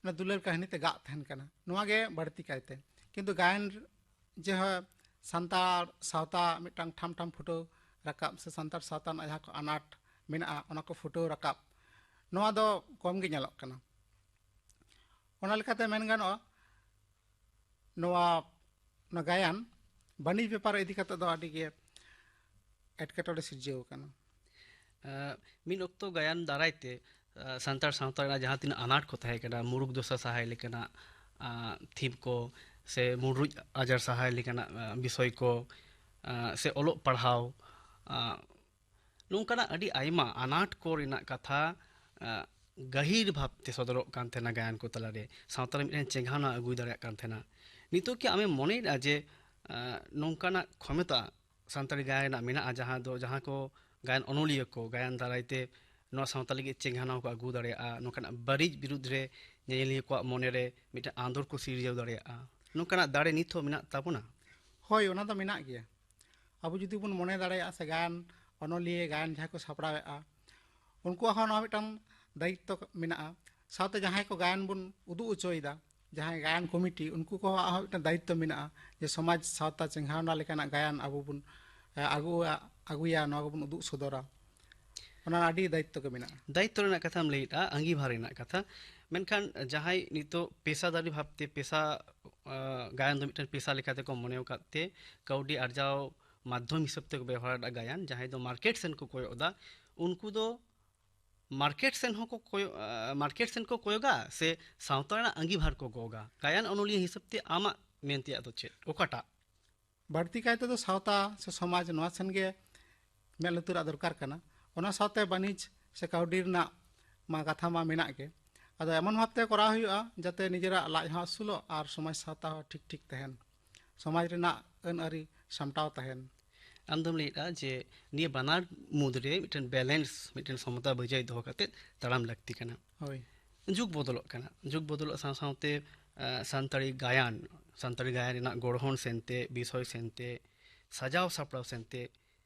ᱚᱱᱟ ᱫᱩᱞᱟᱹᱲ ᱠᱟᱹᱦᱱᱤ ᱛᱮ ᱜᱟᱜ ᱛᱟᱦᱮᱱ ᱠᱟᱱᱟ᱾ ᱱᱚᱣᱟ ᱜᱮ ᱵᱟᱹᱲᱛᱤ ᱠᱟᱭᱛᱮ᱾ ᱠᱤᱱᱛᱩ ᱜᱟᱭᱟᱱ ᱡᱮ ᱦᱚᱸ ᱥᱟᱱᱛᱟᱲ ᱥᱟᱶᱛᱟ ᱢᱤᱫᱴᱟᱝ ᱴᱷᱟᱢ ᱴᱷᱟᱢ ᱯᱷᱩᱴᱟᱹᱣ ᱨᱟᱠᱟᱵ ᱥᱮ ᱥᱟᱱᱛᱟᱲ ᱥᱟᱶᱛᱟ ᱨᱮᱱᱟᱜ ᱡᱟᱦᱟᱸ ᱠᱚ ᱟᱱᱟᱴ ᱢᱮᱱᱟᱜᱼᱟ, ᱚᱱᱟ ᱠᱚ ᱯᱷᱩᱴᱟᱹᱣ ᱨᱟᱠᱟᱵ, ᱱᱚᱣᱟ ᱫᱚ ᱠᱚᱢ ᱜᱮ ᱧᱮᱞᱚᱜ ᱠᱟᱱᱟ᱾ ᱚᱱᱟ ᱞᱮᱠᱟᱛᱮ ᱢᱮᱱ ᱜᱟᱱᱚᱜᱼᱟ, ᱱᱚᱣᱟ ᱱᱚᱣᱟ ᱜᱟᱭᱟᱱ ᱵᱟᱹᱱᱤᱡᱽ ᱵᱮᱯᱟᱨ ᱤᱫᱤ ᱠᱟᱛᱮ ᱫᱚ ᱟᱹᱰᱤ ᱜᱮ ᱮᱴᱠᱮᱴᱚᱬᱮ ᱥᱤᱨᱡᱟᱹᱣ ᱟᱠᱟᱱᱟ᱾ ᱢᱤᱫ ᱚᱠᱛᱚ ᱜᱟᱭᱟᱱ ᱫᱟᱨᱟᱭ ᱛᱮ ᱥᱟᱱᱛᱟᱲ ᱥᱟᱶᱛᱟ ᱨᱮᱱᱟᱜ ᱡᱟᱦᱟᱸ ᱛᱤᱱᱟᱹᱜ ᱟᱱᱟᱴ ᱠᱚ ᱛᱟᱦᱮᱸ ᱠᱟᱱᱟ, ᱢᱩᱨᱩᱠ ᱫᱚᱥᱟ ᱥᱟᱦᱟᱭ ᱞᱮᱠᱟᱱᱟᱜ ᱛᱷᱤᱢ ᱠᱚ, ᱥᱮ ᱢᱩᱰᱨᱩᱡ ᱟᱡᱟᱨ ᱥᱟᱦᱟᱭ ᱞᱮᱠᱟᱱᱟᱜ ᱵᱤᱥᱚᱭ ᱠᱚ, ᱥᱮ ᱚᱞᱚᱜ ᱯᱟᱲᱦᱟᱣ, ᱱᱚᱝᱠᱟᱱᱟᱜ ᱟᱹᱰᱤ ᱟᱭᱢᱟ ᱟᱱᱟᱴ ᱠᱚ ᱨᱮᱱᱟᱜ ᱠᱟᱛᱷᱟ ᱜᱟᱹᱦᱤᱨ ᱵᱷᱟᱵᱽᱛᱮ ᱥᱚᱫᱚᱨᱚᱜ ᱠᱟᱱ ᱛᱟᱦᱮᱱᱟ ᱜᱟᱭᱟᱱ ᱠᱚ ᱛᱟᱞᱟᱨᱮ, ᱥᱟᱶᱛᱟ ᱨᱮ ᱢᱤᱫᱴᱮᱱ ᱪᱮᱸᱜᱷᱟᱣᱱᱟ ᱟᱹᱜᱩ ᱫᱟᱲᱮᱭᱟᱜ ᱠᱟᱱ ᱛᱟᱦᱮᱱᱟ᱾ ᱱᱤᱛᱚᱜ ᱠᱤ ᱟᱢᱮᱢ ᱢᱚᱱᱮᱭᱮᱫᱼᱟ ᱡᱮ ᱱᱚᱝᱠᱟᱱᱟᱜ ᱠᱷᱚᱢᱚᱛᱟ ᱥᱟᱱᱛᱟᱲᱤ ᱜᱟᱭᱟᱱ ᱨᱮᱱᱟᱜ ᱢᱮᱱᱟᱜᱼᱟ, ᱡᱟᱦᱟᱸ ᱫᱚ, ᱡᱟᱦᱟᱸ ᱠᱚ ᱜᱟᱭᱟᱱ ᱚᱱᱚᱞᱤᱭᱟᱹ ᱠᱚ ᱜᱟᱭᱟᱱ ᱫᱟᱨᱟᱭ ᱛᱮ ᱱᱚᱣᱟ ᱥᱟᱶᱛᱟ ᱞᱟᱹᱜᱤᱫ ᱪᱮᱸᱜᱷᱟᱣᱱᱟ ᱠᱚ ᱟᱹᱜᱩ ᱫᱟᱲᱮᱭᱟᱜᱼᱟ, ᱱᱚᱝᱠᱟᱱᱟᱜ ᱵᱟᱹᱲᱤᱡ ᱵᱤᱨᱩᱫᱽ ᱨᱮ ᱧᱮᱧᱮᱞᱤᱭᱟᱹ ᱠᱚᱣᱟᱜ ᱢᱚᱱᱮ ᱨᱮ ᱢᱤᱫᱴᱟᱝ ᱟᱸᱫᱳᱲ ᱠᱚ ᱥᱤᱨᱡᱟᱹᱣ ᱫᱟᱲᱮᱭᱟᱜᱼᱟ, ᱱᱚᱝᱠᱟᱱᱟᱜ ᱫᱟᱲᱮ ᱱᱤᱛ ᱦᱚᱸ ᱢᱮᱱᱟᱜ ᱛᱟᱵᱚᱱᱟ? ᱦᱳᱭ, ᱚᱱᱟ ᱫᱚ ᱢᱮᱱᱟᱜ ᱜᱮᱭᱟ᱾ ᱟᱵᱚ ᱡᱩᱫᱤ ᱵᱚᱱ ᱢᱚᱱᱮ ᱫᱟᱲᱮᱭᱟᱜᱼᱟ, ᱥᱮ ᱜᱟᱭᱟᱱ ᱚᱱᱚᱞᱤᱭᱟᱹ ᱜᱟᱭᱟᱱ ᱡᱟᱦᱟᱸᱭ ᱠᱚ ᱥᱟᱯᱲᱟᱣᱮᱫᱼᱟ, ᱩᱱᱠᱩᱣᱟᱜ ᱦᱚᱸ ᱱᱚᱣᱟ ᱢᱤᱫᱴᱟᱝ ᱫᱟᱭᱤᱛᱛᱚ ᱢᱮᱱᱟᱜᱼᱟ᱾ ᱥᱟᱶᱛᱮ ᱡᱟᱦᱟᱸᱭ ᱠᱚ ᱜᱟᱭᱟᱱ ᱵᱚᱱ ᱩᱫᱩᱜ ᱦᱚᱪᱚᱭᱮᱫᱟ, ᱡᱟᱦᱟᱸᱭ ᱜᱟᱭᱟᱱ ᱠᱚᱢᱤᱴᱤ, ᱩᱱᱠᱩ ᱠᱚᱣᱟᱜ ᱦᱚᱸ ᱢᱤᱫᱴᱟᱝ ᱫᱟᱭᱤᱛᱛᱚ ᱢᱮᱱᱟᱜᱼᱟ ᱡᱮ ᱥᱚᱢᱟᱡᱽ ᱥᱟᱶᱛᱟ ᱪᱮᱸᱜᱷᱟᱣᱱᱟ ᱞᱮᱠᱟᱱᱟᱜ ᱜᱟᱭᱟᱱ ᱟᱵᱚ ᱵᱚᱱ ᱟᱹᱜᱩᱭᱟ, ᱱᱚᱣᱟ ᱠᱚᱵᱚᱱ ᱩᱫᱩᱜ ᱥᱚᱫᱚᱨᱟ᱾ ᱚᱱᱟ ᱟᱹᱰᱤ ᱫᱟᱭᱤᱛᱛᱚ ᱜᱮ ᱢᱮᱱᱟᱜᱼᱟ᱾ ᱫᱟᱭᱤᱛᱛᱚ ᱨᱮᱱᱟᱜ ᱠᱟᱛᱷᱟᱢ ᱞᱟᱹᱭᱮᱫᱼᱟ, ᱟᱸᱜᱤᱵᱷᱟᱨ ᱨᱮᱱᱟᱜ ᱠᱟᱛᱷᱟ᱾ ᱢᱮᱱᱠᱷᱟᱱ ᱡᱟᱦᱟᱸᱭ ᱱᱤᱛᱚᱜ ᱯᱮᱥᱟᱫᱟᱨᱤ ᱵᱷᱟᱵᱽᱛᱮ ᱯᱮᱥᱟ, ᱟᱸ, ᱜᱟᱭᱟᱱ ᱫᱚ ᱢᱤᱫᱴᱮᱱ ᱯᱮᱥᱟ ᱞᱮᱠᱟᱛᱮ ᱠᱚ ᱢᱚᱱᱮ ᱟᱠᱟᱫ ᱛᱮ, ᱠᱟᱹᱣᱰᱤ ᱟᱨᱡᱟᱣ ᱢᱟᱫᱽᱫᱷᱚᱢ ᱦᱤᱥᱟᱹᱵ ᱛᱮᱠᱚ ᱵᱮᱣᱦᱟᱨ ᱮᱫᱟ ᱜᱟᱭᱟᱱ, ᱡᱟᱦᱟᱸᱭ ᱫᱚ ᱢᱟᱨᱠᱮᱴ ᱥᱮᱱ ᱠᱚ ᱠᱚᱭᱚᱜ ᱮᱫᱟ, ᱩᱱᱠᱩ ᱫᱚ ᱢᱟᱨᱠᱮᱴ ᱥᱮᱱ ᱦᱚᱸᱠᱚ ᱠᱚᱭᱚᱜ, ᱟᱸ, ᱢᱟᱨᱠᱮᱴ ᱥᱮᱱ ᱠᱚ ᱠᱚᱭᱚᱜᱟ ᱥᱮ ᱥᱟᱶᱛᱟ ᱨᱮᱱᱟᱜ ᱟᱸᱜᱤᱵᱷᱟᱨ ᱠᱚ ᱜᱚᱜᱟ? ᱜᱟᱭᱟᱱ ᱚᱱᱚᱞᱤᱭᱟᱹ ᱦᱤᱥᱟᱹᱵ ᱛᱮ ᱟᱢᱟᱜ ᱢᱮᱱ ᱛᱮᱭᱟᱜ ᱫᱚ ᱪᱮᱫ, ᱚᱠᱟᱴᱟᱜ? ᱵᱟᱹᱲᱛᱤ ᱠᱟᱭ ᱛᱮᱫᱚ ᱥᱟᱶᱛᱟ ᱥᱮ ᱥᱚᱢᱟᱡᱽ, ᱱᱚᱣᱟ ᱥᱮᱱ ᱜᱮ ᱢᱮᱫ ᱞᱩᱛᱩᱨᱟᱜ ᱫᱚᱨᱠᱟᱨ ᱠᱟᱱᱟ᱾ ᱚᱱᱟ ᱥᱟᱶᱛᱮ ᱵᱟᱹᱱᱤᱡᱽ ᱥᱮ ᱠᱟᱹᱣᱰᱤ ᱨᱮᱱᱟᱜ ᱢᱟ ᱠᱟᱛᱷᱟ ᱢᱟ ᱢᱮᱱᱟᱜ ᱜᱮ, ᱟᱫᱚ ᱮᱢᱚᱱ ᱵᱷᱟᱵᱽᱛᱮ ᱠᱚᱨᱟᱣ ᱦᱩᱭᱩᱜᱼᱟ ᱡᱟᱛᱮ ᱱᱤᱡᱮᱨᱟᱜ ᱞᱟᱡ ᱦᱚᱸ ᱟᱹᱥᱩᱞᱚᱜ ᱟᱨ ᱥᱚᱢᱟᱡᱽ ᱥᱟᱶᱛᱟ ᱦᱚᱸ ᱴᱷᱤᱠ ᱴᱷᱤᱠ ᱛᱟᱦᱮᱱ, ᱥᱚᱢᱟᱡᱽ ᱨᱮᱱᱟᱜ ᱟᱹᱱ ᱟᱹᱨᱤ ᱥᱟᱢᱴᱟᱣ ᱛᱟᱦᱮᱱ᱾ ᱟᱢ ᱫᱚᱢ ᱞᱟᱹᱭᱮᱫᱼᱟ ᱡᱮ ᱱᱤᱭᱟᱹ ᱵᱟᱱᱟᱨ ᱢᱩᱫᱽᱨᱮ ᱢᱤᱫᱴᱮᱱ ᱵᱮᱞᱮᱱᱥ, ᱢᱤᱫᱴᱮᱱ ᱥᱚᱢᱚᱛᱟ ᱵᱚᱡᱟᱭ ᱫᱚᱦᱚ ᱠᱟᱛᱮ ᱛᱟᱲᱟᱢ ᱞᱟᱹᱠᱛᱤ ᱠᱟᱱᱟ᱾ ᱦᱳᱭ᱾ ᱡᱩᱜᱽ ᱵᱚᱫᱚᱞᱚᱜ ᱠᱟᱱᱟ, ᱡᱩᱜᱽ ᱵᱚᱫᱚᱞᱚᱜ ᱥᱟᱶ ᱥᱟᱶᱛᱮ, ᱟᱸ, ᱥᱟᱱᱛᱟᱲᱤ ᱜᱟᱭᱟᱱ, ᱥᱟᱱᱛᱟᱲᱤ ᱜᱟᱭᱟᱱ ᱨᱮᱱᱟᱜ ᱜᱚᱲᱦᱚᱱ ᱥᱮᱱᱛᱮ, ᱵᱤᱥᱚᱭ ᱥᱮᱱᱛᱮ, ᱥᱟᱡᱟᱣ ᱥᱟᱯᱲᱟᱣ ᱥᱮᱱᱛᱮ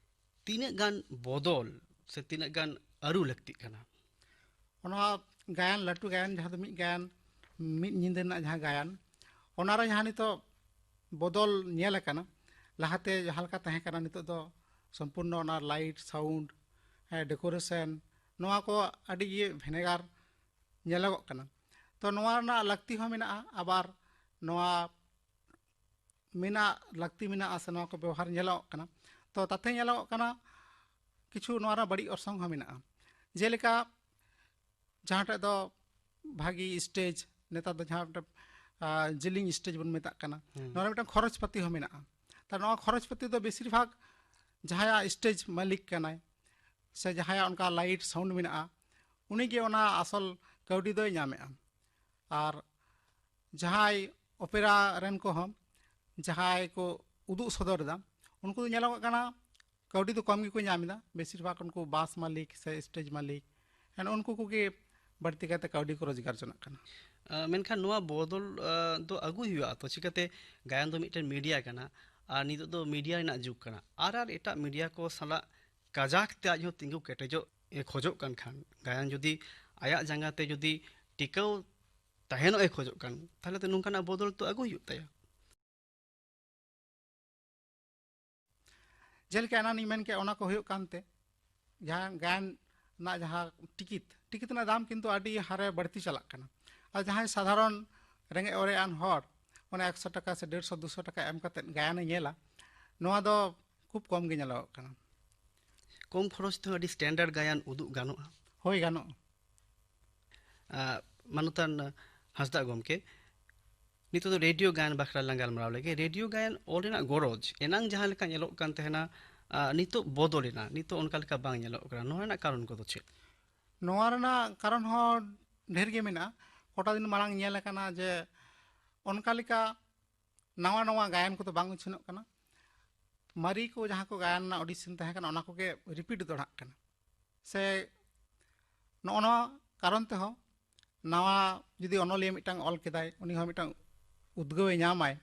ᱛᱤᱱᱟᱹᱜ ᱜᱟᱱ ᱵᱚᱫᱚᱞ ᱥᱮ ᱛᱤᱱᱟᱹᱜ ᱜᱟᱱ ᱟᱹᱨᱩ ᱞᱟᱹᱠᱛᱤᱜ ᱠᱟᱱᱟ? ᱚᱱᱟ ᱜᱟᱭᱟᱱ, ᱞᱟᱹᱴᱩ ᱜᱟᱭᱟᱱ, ᱡᱟᱦᱟᱸ ᱫᱚ ᱢᱤᱫ ᱜᱟᱭᱟᱱ, ᱢᱤᱫ ᱧᱤᱫᱟᱹ ᱨᱮᱱᱟᱜ ᱡᱟᱦᱟᱸ ᱜᱟᱭᱟᱱ, ᱚᱱᱟᱨᱮ ᱡᱟᱦᱟᱸ ᱱᱤᱛᱚᱜ ᱵᱚᱫᱚᱞ ᱧᱮᱞ ᱟᱠᱟᱱᱟ, ᱞᱟᱦᱟᱛᱮ ᱡᱟᱦᱟᱸ ᱞᱮᱠᱟ ᱛᱟᱦᱮᱸ ᱠᱟᱱᱟ, ᱱᱤᱛᱚᱜ ᱫᱚ ᱥᱚᱢᱯᱩᱨᱱᱚ ᱚᱱᱟ ᱞᱟᱭᱤᱴ, ᱥᱟᱣᱩᱱᱰ, ᱦᱮᱸ, ᱰᱮᱠᱳᱨᱮᱥᱚᱱ, ᱱᱚᱣᱟ ᱠᱚ ᱟᱹᱰᱤ ᱜᱮ ᱵᱷᱮᱱᱮᱜᱟᱨ ᱧᱮᱞᱚᱜᱚᱜ ᱠᱟᱱᱟ᱾ ᱛᱚ, ᱱᱚᱣᱟ ᱨᱮᱱᱟᱜ ᱞᱟᱹᱠᱛᱤ ᱦᱚᱸ ᱢᱮᱱᱟᱜᱼᱟ, ᱟᱵᱟᱨ ᱱᱚᱣᱟ ᱢᱮᱱᱟᱜ, ᱞᱟᱹᱠᱛᱤ ᱢᱮᱱᱟᱜᱼᱟ ᱥᱮ ᱱᱚᱣᱟ ᱠᱚ ᱵᱮᱣᱦᱟᱨ ᱧᱮᱞᱚᱜ ᱠᱟᱱᱟ᱾ ᱛᱚ, ᱛᱟᱛᱮ ᱧᱮᱞᱚᱜᱚᱜ ᱠᱟᱱᱟ ᱠᱤᱪᱷᱩ ᱱᱚᱣᱟ ᱨᱮᱱᱟᱜ ᱵᱟᱹᱲᱤᱡ ᱚᱨᱥᱚᱝ ᱦᱚᱸ ᱢᱮᱱᱟᱜᱼᱟ᱾ ᱡᱮᱞᱮᱠᱟ ᱡᱟᱦᱟᱸ ᱴᱷᱮᱡ ᱫᱚ ᱵᱷᱟᱹᱜᱤ ᱥᱴᱮᱡᱽ, ᱱᱮᱛᱟᱨ ᱫᱚ ᱡᱟᱦᱟᱸ ᱢᱤᱫᱴᱮᱱ, ᱟᱸ, ᱡᱤᱞᱤᱧ ᱥᱴᱮᱡᱽ ᱵᱚᱱ ᱢᱮᱛᱟᱜ ᱠᱟᱱᱟ, ᱦᱩᱸ᱾ ᱱᱚᱣᱟ ᱨᱮ ᱢᱤᱫᱴᱟᱝ ᱠᱷᱚᱨᱚᱪ ᱯᱟᱹᱛᱤ ᱦᱚᱸ ᱢᱮᱱᱟᱜᱼᱟ᱾ ᱛᱟᱦᱞᱮ ᱱᱚᱣᱟ ᱠᱷᱚᱨᱚᱪ ᱯᱟᱹᱛᱤ ᱫᱚ ᱵᱮᱥᱤᱨ ᱵᱷᱟᱜᱽ ᱡᱟᱦᱟᱸᱭᱟᱜ ᱥᱴᱮᱡᱽ ᱢᱟᱹᱞᱤᱠ ᱠᱟᱱᱟᱭ ᱥᱮ ᱡᱟᱦᱟᱸᱭᱟᱜ ᱚᱱᱠᱟ ᱞᱟᱭᱤᱴ ᱥᱟᱣᱩᱱᱰ ᱢᱮᱱᱟᱜᱼᱟ, ᱩᱱᱤᱜᱮ ᱚᱱᱟ ᱟᱥᱚᱞ ᱠᱟᱹᱣᱰᱤ ᱫᱚᱭ ᱧᱟᱢᱮᱜᱼᱟ᱾ ᱟᱨ ᱡᱟᱦᱟᱸᱭ ᱚᱯᱮᱨᱟ ᱨᱮᱱ ᱠᱚᱦᱚᱸ ᱡᱟᱦᱟᱸᱭ ᱠᱚ ᱩᱫᱩᱜ ᱥᱚᱫᱚᱨ ᱮᱫᱟ, ᱩᱱᱠᱩ ᱫᱚ ᱧᱮᱞᱚᱜᱚᱜ ᱠᱟᱱᱟ ᱠᱟᱹᱣᱰᱤ ᱫᱚ ᱠᱚᱢ ᱜᱮᱠᱚ ᱧᱟᱢ ᱮᱫᱟ᱾ ᱵᱮᱥᱤᱨ ᱵᱷᱟᱜᱽ ᱩᱱᱠᱩ ᱵᱟᱥ ᱢᱟᱹᱞᱤᱠ ᱥᱮ ᱥᱴᱮᱡᱽ ᱢᱟᱹᱞᱤᱠ, ᱦᱮᱸ, ᱩᱱᱠᱩ ᱠᱚᱜᱮ ᱵᱟᱹᱲᱛᱤ ᱠᱟᱭᱛᱮ ᱠᱟᱹᱣᱰᱤ ᱠᱚ ᱨᱳᱡᱽᱜᱟᱨ ᱡᱚᱱᱟᱜ ᱠᱟᱱᱟ᱾ ᱟᱸ, ᱢᱮᱱᱠᱷᱟᱱ ᱱᱚᱣᱟ ᱵᱚᱫᱚᱞ, ᱟᱸ, ᱫᱚ ᱟᱹᱜᱩᱭ ᱦᱩᱭᱩᱜᱼᱟ ᱛᱚ᱾ ᱪᱤᱠᱟᱹᱛᱮ? ᱜᱟᱭᱟᱱ ᱫᱚ ᱢᱤᱫᱴᱮᱱ ᱢᱤᱰᱤᱭᱟ ᱠᱟᱱᱟ, ᱟᱨ ᱱᱤᱛᱚᱜ ᱫᱚ ᱢᱤᱰᱤᱭᱟ ᱨᱮᱱᱟᱜ ᱡᱩᱜᱽ ᱠᱟᱱᱟ᱾ ᱟᱨ, ᱟᱨ ᱮᱴᱟᱜ ᱢᱤᱰᱤᱭᱟ ᱠᱚ ᱥᱟᱞᱟᱜ ᱠᱟᱡᱟᱠ ᱛᱮ ᱟᱡ ᱦᱚᱸ ᱛᱤᱸᱜᱩ ᱠᱮᱴᱮᱡᱚᱜ ᱮ ᱠᱷᱚᱡᱚᱜ ᱠᱟᱱ ᱠᱷᱟᱱ, ᱜᱟᱭᱟᱱ ᱡᱩᱫᱤ ᱟᱭᱟᱜ ᱡᱟᱸᱜᱟ ᱛᱮ ᱡᱩᱫᱤ ᱴᱤᱠᱟᱹᱣ ᱛᱟᱦᱮᱱᱚᱜ ᱮ ᱠᱷᱚᱡᱚᱜ ᱠᱟᱱ, ᱛᱟᱦᱞᱮ ᱛᱚ ᱱᱚᱝᱠᱟᱱᱟᱜ ᱵᱚᱫᱚᱞ ᱛᱚ ᱟᱹᱜᱩ ᱦᱩᱭᱩᱜ ᱛᱟᱭᱟ᱾ ᱡᱮᱞᱮᱠᱟ ᱮᱱᱟᱱᱤᱧ ᱢᱮᱱ ᱠᱮᱫ, ᱚᱱᱟ ᱠᱚ ᱦᱩᱭᱩᱜ ᱠᱟᱱᱛᱮ ᱡᱟᱦᱟᱸ ᱜᱟᱭᱟᱱ ᱨᱮᱱᱟᱜ ᱡᱟᱦᱟᱸ ᱴᱤᱠᱤᱴ, ᱴᱤᱠᱤᱴ ᱨᱮᱱᱟᱜ ᱫᱟᱢ ᱠᱤᱱᱛᱩ ᱟᱹᱰᱤ ᱦᱟᱨᱮ ᱵᱟᱹᱲᱛᱤ ᱪᱟᱞᱟᱜ ᱠᱟᱱᱟ᱾ ᱟᱨ ᱡᱟᱦᱟᱸᱭ ᱥᱟᱫᱷᱟᱨᱚᱱ ᱨᱮᱸᱜᱮᱡ ᱚᱨᱮᱡᱟᱱ ᱦᱚᱲ ᱚᱱᱮ ᱮᱠᱥᱚ ᱴᱟᱠᱟ ᱥᱮ ᱰᱮᱲᱥᱚ ᱫᱩᱥᱚ ᱴᱟᱠᱟ ᱮᱢ ᱠᱟᱛᱮᱫ ᱜᱟᱭᱟᱱᱮ ᱧᱮᱞᱟ, ᱱᱚᱣᱟ ᱫᱚ ᱠᱷᱩᱵ ᱠᱚᱢ ᱜᱮ ᱧᱮᱞᱚᱜᱚᱜ ᱠᱟᱱᱟ᱾ ᱠᱚᱢ ᱠᱷᱚᱨᱚᱪ ᱛᱮᱦᱚᱸ ᱟᱹᱰᱤ ᱥᱴᱮᱱᱰᱟᱨᱰ ᱜᱟᱭᱟᱱ ᱩᱫᱩᱜ ᱜᱟᱱᱚᱜᱼᱟ᱾ ᱦᱳᱭ, ᱜᱟᱱᱚᱜᱼᱟ᱾ ᱟᱨ ᱢᱟᱱᱚᱛᱟᱱ ᱦᱟᱸᱥᱫᱟ ᱜᱚᱢᱠᱮ, ᱱᱤᱛᱚᱜ ᱫᱚ ᱨᱮᱰᱤᱭᱳ ᱜᱟᱭᱟᱱ ᱵᱟᱠᱷᱨᱟ ᱞᱟᱝ ᱜᱟᱞᱢᱟᱨᱟᱣ ᱞᱮᱜᱮ᱾ ᱨᱮᱰᱤᱭᱳ ᱜᱟᱭᱟᱱ ᱚᱞ ᱨᱮᱱᱟᱜ ᱜᱚᱨᱚᱡᱽ ᱮᱱᱟᱝ ᱡᱟᱦᱟᱸ ᱞᱮᱠᱟ ᱧᱮᱞᱚᱜ ᱠᱟᱱ ᱛᱟᱦᱮᱱᱟ, ᱟᱨ ᱱᱤᱛᱚᱜ ᱵᱚᱫᱚᱞ ᱮᱱᱟ, ᱱᱤᱛᱚᱜ ᱚᱱᱠᱟ ᱞᱮᱠᱟ ᱵᱟᱝ ᱧᱮᱞᱚᱜ ᱠᱟᱱᱟ᱾ ᱱᱚᱣᱟ ᱨᱮᱱᱟᱜ ᱠᱟᱨᱚᱱ ᱠᱚᱫᱚ ᱪᱮᱫ? ᱱᱚᱣᱟ ᱨᱮᱱᱟᱜ ᱠᱟᱨᱚᱱ ᱦᱚᱸ ᱰᱷᱮᱨ ᱜᱮ ᱢᱮᱱᱟᱜᱼᱟ᱾ ᱠᱚᱴᱟ ᱫᱤᱱ ᱢᱟᱲᱟᱝ ᱧᱮᱞ ᱟᱠᱟᱱᱟ ᱡᱮ ᱚᱱᱠᱟ ᱞᱮᱠᱟ ᱱᱟᱣᱟ ᱱᱟᱣᱟ ᱜᱟᱭᱟᱱ ᱠᱚᱫᱚ ᱵᱟᱝ ᱩᱪᱷᱟᱹᱱᱚᱜ ᱠᱟᱱᱟ᱾ ᱢᱟᱨᱮ ᱠᱚ ᱡᱟᱦᱟᱸ ᱠᱚ ᱜᱟᱭᱟᱱ ᱨᱮᱱᱟᱜ ᱚᱰᱤᱥᱚᱱ ᱛᱟᱦᱮᱸ ᱠᱟᱱᱟ, ᱚᱱᱟ ᱠᱚᱜᱮ ᱨᱤᱯᱤᱴ ᱫᱚᱦᱲᱟᱜ ᱠᱟᱱᱟ᱾ ᱥᱮ ᱱᱚᱜᱼᱚ ᱱᱚᱣᱟ ᱠᱟᱨᱚᱱ ᱛᱮᱦᱚᱸ ᱱᱟᱣᱟ ᱡᱩᱫᱤ ᱚᱱᱚᱞᱤᱭᱟᱹ ᱢᱤᱫᱴᱟᱝ ᱚᱞ ᱠᱮᱫᱟᱭ, ᱩᱱᱤ ᱦᱚᱸ ᱢᱤᱫᱴᱟᱝ ᱩᱫᱽᱜᱟᱹᱣᱮ ᱧᱟᱢᱟᱭ,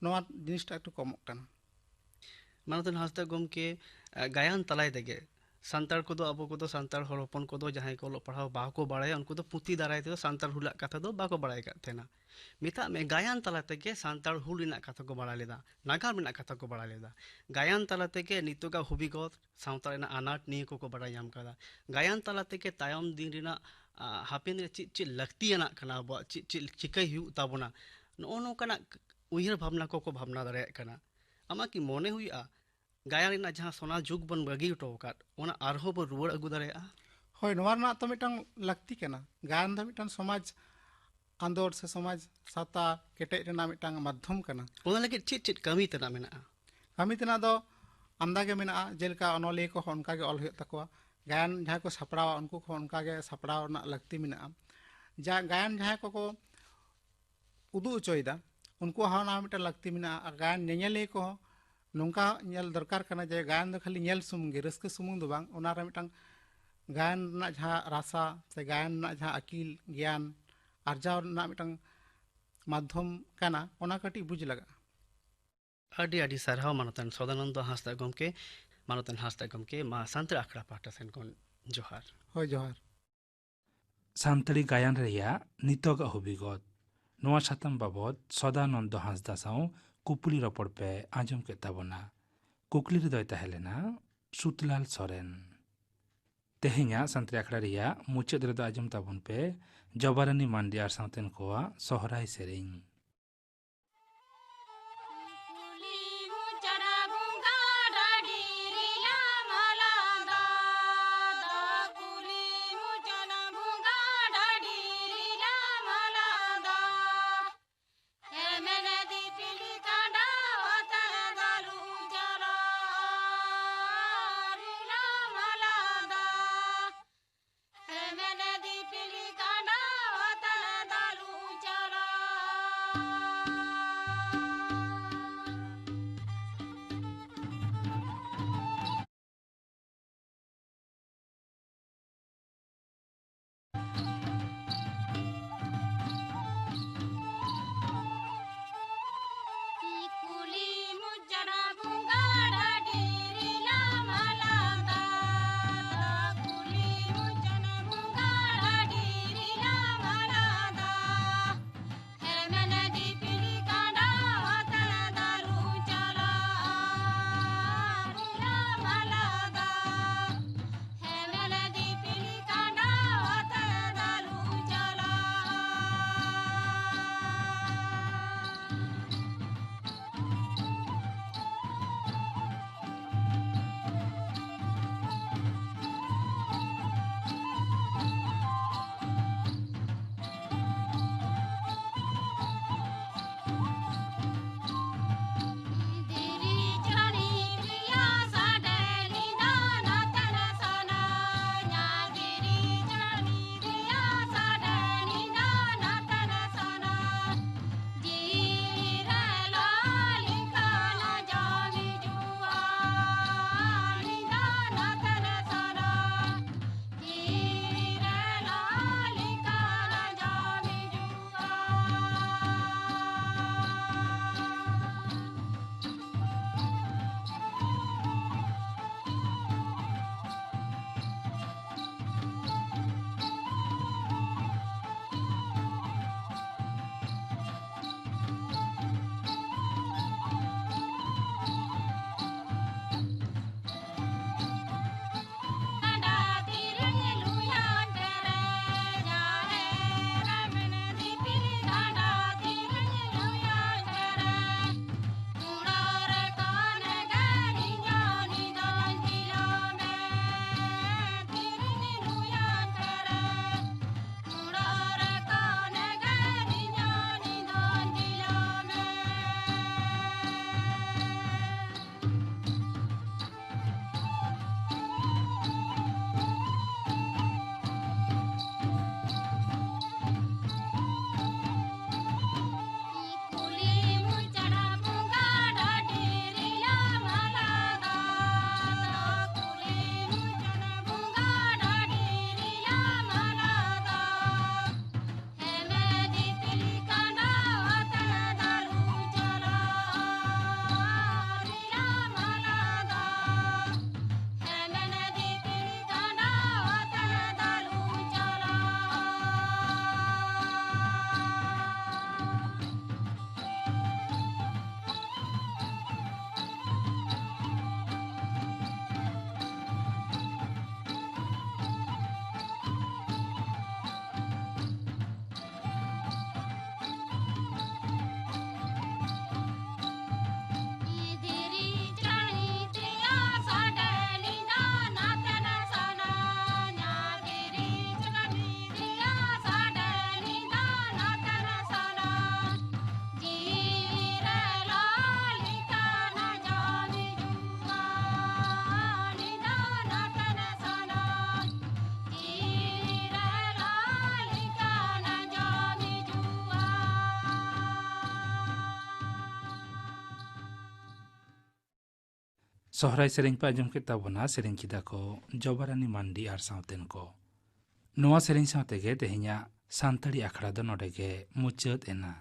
ᱱᱚᱣᱟ ᱡᱤᱱᱤᱥᱴᱟ ᱮᱠᱴᱩ ᱠᱚᱢᱚᱜ ᱠᱟᱱᱟ᱾ ᱢᱟᱱᱚᱛᱟᱱ ᱦᱟᱸᱥᱫᱟ ᱜᱚᱢᱠᱮ, ᱜᱟᱭᱟᱱ ᱛᱟᱞᱟᱭ ᱛᱮᱜᱮ ᱥᱟᱱᱛᱟᱲ ᱠᱚᱫᱚ, ᱟᱵᱚ ᱠᱚᱫᱚ, ᱥᱟᱱᱛᱟᱲ ᱦᱚᱲ ᱦᱚᱯᱚᱱ ᱠᱚᱫᱚ ᱡᱟᱦᱟᱸᱭ ᱠᱚ ᱚᱞᱚᱜ ᱯᱟᱲᱦᱟᱣ ᱵᱟᱠᱚ ᱵᱟᱲᱟᱭᱟ, ᱩᱱᱠᱩ ᱫᱚ ᱯᱩᱛᱷᱤ ᱫᱟᱨᱟᱭ ᱛᱮᱫᱚ ᱥᱟᱱᱛᱟᱲ ᱦᱩᱞᱟᱜ ᱠᱟᱛᱷᱟ ᱫᱚ ᱵᱟᱠᱚ ᱵᱟᱲᱟᱭ ᱟᱠᱟᱫ ᱛᱟᱦᱮᱱᱟ᱾ ᱢᱮᱛᱟᱜ ᱢᱮ, ᱜᱟᱭᱟᱱ ᱛᱟᱞᱟ ᱛᱮᱜᱮ ᱥᱟᱱᱛᱟᱲ ᱦᱩᱞ ᱨᱮᱱᱟᱜ ᱠᱟᱛᱷᱟ ᱠᱚ ᱵᱟᱲᱟᱭ ᱞᱮᱫᱟ, ᱱᱟᱜᱟᱢ ᱨᱮᱱᱟᱜ ᱠᱟᱛᱷᱟ ᱠᱚ ᱵᱟᱲᱟᱭ ᱞᱮᱫᱟ᱾ ᱜᱟᱭᱟᱱ ᱛᱟᱞᱟ ᱛᱮᱜᱮ ᱱᱤᱛᱚᱜᱟᱜ ᱦᱚᱵᱤᱜᱚᱛ ᱥᱟᱶᱛᱟ ᱨᱮᱱᱟᱜ ᱟᱱᱟᱴ ᱱᱤᱭᱟᱹ ᱠᱚᱠᱚ ᱵᱟᱲᱟᱭ ᱧᱟᱢ ᱠᱟᱫᱟ᱾ ᱜᱟᱭᱟᱱ ᱛᱟᱞᱟ ᱛᱮᱜᱮ ᱛᱟᱭᱚᱢ ᱫᱤᱱ ᱨᱮᱱᱟᱜ, ᱟ, ᱦᱟᱯᱮᱱ ᱨᱮ ᱪᱮᱫ ᱪᱮᱫ ᱞᱟᱹᱠᱛᱤᱭᱟᱱᱟᱜ ᱠᱟᱱᱟ, ᱟᱵᱚᱣᱟᱜ ᱪᱮᱫ ᱪᱮᱫ ᱪᱤᱠᱟᱹᱭ ᱦᱩᱭᱩᱜ ᱛᱟᱵᱚᱱᱟ, ᱱᱚᱜᱼᱚ ᱱᱚᱝᱠᱟᱱᱟᱜ ᱩᱭᱦᱟᱹᱨ ᱵᱷᱟᱵᱽᱱᱟ ᱠᱚᱠᱚ ᱵᱷᱟᱵᱽᱱᱟ ᱫᱟᱲᱮᱭᱟᱜ ᱠᱟᱱᱟ᱾ ᱟᱢᱟᱜ ᱠᱤ ᱢᱚᱱᱮ ᱦᱩᱭᱩᱜᱼᱟ, ᱜᱟᱭᱟᱱ ᱨᱮᱱᱟᱜ ᱡᱟᱦᱟᱸ ᱥᱚᱱᱟ ᱡᱩᱜᱽ ᱵᱚᱱ ᱵᱟᱹᱜᱤ ᱦᱚᱴᱚ ᱟᱠᱟᱫ, ᱚᱱᱟ ᱟᱨᱦᱚᱸ ᱵᱚᱱ ᱨᱩᱣᱟᱹᱲ ᱟᱹᱜᱩ ᱫᱟᱲᱮᱭᱟᱜᱼᱟ? ᱦᱳᱭ, ᱱᱚᱣᱟ ᱨᱮᱱᱟᱜ ᱛᱚ ᱢᱤᱫᱴᱟᱝ ᱞᱟᱹᱠᱛᱤ ᱠᱟᱱᱟ᱾ ᱜᱟᱭᱟᱱ ᱫᱚ ᱢᱤᱫᱴᱟᱝ ᱥᱚᱢᱟᱡᱽ ᱟᱸᱫᱳᱲ ᱥᱮ ᱥᱚᱢᱟᱡᱽ ᱥᱟᱶᱛᱟ ᱠᱮᱴᱮᱡ ᱨᱮᱱᱟᱜ ᱢᱤᱫᱴᱟᱝ ᱢᱟᱫᱽᱫᱷᱚᱢ ᱠᱟᱱᱟ᱾ ᱚᱱᱟ ᱞᱟᱹᱜᱤᱫ ᱪᱮᱫ ᱪᱮᱫ ᱠᱟᱹᱢᱤ ᱛᱮᱱᱟᱜ ᱢᱮᱱᱟᱜᱼᱟ? ᱠᱟᱹᱢᱤ ᱛᱮᱱᱟᱜ ᱫᱚ ᱟᱢᱫᱟ ᱜᱮ ᱢᱮᱱᱟᱜᱼᱟ᱾ ᱡᱮᱞᱮᱠᱟ ᱚᱱᱚᱞᱤᱭᱟᱹ ᱠᱚᱦᱚᱸ ᱚᱱᱠᱟ ᱜᱮ ᱚᱞ ᱦᱩᱭᱩᱜ ᱛᱟᱠᱚᱣᱟ, ᱜᱟᱭᱟᱱ ᱡᱟᱦᱟᱸᱭ ᱠᱚ ᱥᱟᱯᱲᱟᱣᱟ, ᱩᱱᱠᱩ ᱠᱚᱦᱚᱸ ᱚᱱᱠᱟ ᱜᱮ ᱥᱟᱯᱲᱟᱣ ᱨᱮᱱᱟᱜ ᱞᱟᱹᱠᱛᱤ ᱢᱮᱱᱟᱜᱼᱟ᱾ ᱡᱟ ᱜᱟᱭᱟᱱ ᱡᱟᱦᱟᱸᱭ ᱠᱚᱠᱚ ᱩᱫᱩᱜ ᱦᱚᱪᱚᱭᱮᱫᱟ, ᱩᱱᱠᱩᱣᱟᱜ ᱦᱚᱸ ᱚᱱᱟ ᱢᱤᱫᱴᱟᱝ ᱞᱟᱹᱠᱛᱤ ᱢᱮᱱᱟᱜᱼᱟ᱾ ᱟᱨ ᱜᱟᱭᱟᱱ ᱧᱮᱧᱮᱞᱤᱭᱟᱹ ᱠᱚᱦᱚᱸ ᱱᱚᱝᱠᱟ ᱧᱮᱞ ᱫᱚᱨᱠᱟᱨ ᱠᱟᱱᱟ ᱡᱮ ᱜᱟᱭᱟᱱ ᱫᱚ ᱠᱷᱟᱹᱞᱤ ᱧᱮᱞ ᱥᱩᱢᱩᱝ ᱜᱮ, ᱨᱟᱹᱥᱠᱟᱹ ᱥᱩᱢᱩᱝ ᱫᱚ ᱵᱟᱝ, ᱚᱱᱟᱨᱮ ᱢᱤᱫᱴᱟᱝ ᱜᱟᱭᱟᱱ ᱨᱮᱱᱟᱜ ᱡᱟᱦᱟᱸ ᱨᱟᱥᱟ ᱥᱮ ᱜᱟᱭᱟᱱ ᱨᱮᱱᱟᱜ ᱡᱟᱦᱟᱸ ᱟᱹᱠᱤᱞ ᱜᱮᱭᱟᱱ ᱟᱨᱡᱟᱣ ᱨᱮᱱᱟᱜ ᱢᱤᱫᱴᱟᱝ ᱢᱟᱫᱽᱫᱷᱚᱢ ᱠᱟᱱᱟ, ᱚᱱᱟ ᱠᱟᱹᱴᱤᱡ ᱵᱩᱡᱽ ᱞᱟᱜᱟᱜᱼᱟ᱾ ᱟᱹᱰᱤ ᱟᱹᱰᱤ ᱥᱟᱨᱦᱟᱣ ᱢᱟᱱᱚᱛᱟᱱ ᱥᱚᱫᱟᱱᱚᱱᱫᱚ ᱦᱟᱸᱥᱫᱟ ᱜᱚᱢᱠᱮ᱾ ᱢᱟᱱᱚᱛᱟᱱ ᱦᱟᱸᱥᱫᱟ ᱜᱚᱢᱠᱮ, ᱢᱟ ᱥᱟᱱᱛᱟᱲ ᱟᱠᱷᱲᱟ ᱯᱟᱦᱴᱟ ᱥᱮᱱ ᱠᱷᱚᱱ ᱡᱚᱦᱟᱨ᱾ ᱦᱳᱭ, ᱡᱚᱦᱟᱨ᱾ ᱥᱟᱱᱛᱟᱲᱤ ᱜᱟᱭᱟᱱ ᱨᱮᱭᱟᱜ ᱱᱤᱛᱚᱜᱟᱜ ᱦᱚᱵᱤᱜᱚᱛ, ᱱᱚᱣᱟ ᱥᱟᱛᱟᱢ ᱵᱟᱵᱚᱛ ᱥᱚᱫᱟᱱᱚᱱᱫᱚ ᱦᱟᱸᱥᱫᱟ ᱥᱟᱶ ᱠᱩᱯᱞᱤ ᱨᱚᱯᱚᱲ ᱯᱮ ᱟᱸᱡᱚᱢ ᱠᱮᱫ ᱛᱟᱵᱚᱱᱟ᱾ ᱠᱩᱠᱞᱤ ᱨᱮᱫᱚᱭ ᱛᱟᱦᱮᱸ ᱞᱮᱱᱟ ᱥᱩᱛᱞᱟᱞ ᱥᱚᱨᱮᱱ᱾ ᱛᱮᱦᱮᱧᱟᱜ ᱥᱟᱱᱛᱟᱲᱤ ᱟᱠᱷᱲᱟ ᱨᱮᱭᱟᱜ ᱢᱩᱪᱟᱹᱫ ᱨᱮᱫᱚ ᱟᱸᱡᱚᱢ ᱛᱟᱵᱚᱱ ᱯᱮ ᱡᱚᱵᱟᱨᱟᱱᱤ ᱢᱟᱱᱰᱤ ᱟᱨ ᱥᱟᱶᱛᱮᱱ ᱠᱚᱣᱟᱜ ᱥᱚᱦᱨᱟᱭ ᱥᱮᱨᱮᱧ᱾ ᱥᱚᱦᱨᱟᱭ ᱥᱮᱨᱮᱧ ᱯᱮ ᱟᱸᱡᱚᱢ ᱠᱮᱫ ᱛᱟᱵᱚᱱᱟ, ᱥᱮᱨᱮᱧ ᱠᱮᱫᱟ ᱠᱚ ᱡᱚᱵᱟᱨᱟᱱᱤ ᱢᱟᱱᱰᱤ ᱟᱨ ᱥᱟᱶᱛᱮᱱ ᱠᱚ᱾ ᱱᱚᱣᱟ ᱥᱮᱨᱮᱧ ᱥᱟᱶ ᱛᱮᱜᱮ ᱛᱮᱦᱮᱧᱟᱜ ᱥᱟᱱᱛᱟᱲᱤ ᱟᱠᱷᱲᱟ ᱫᱚ ᱱᱚᱰᱮ ᱜᱮ ᱢᱩᱪᱟᱹᱫ ᱮᱱᱟ᱾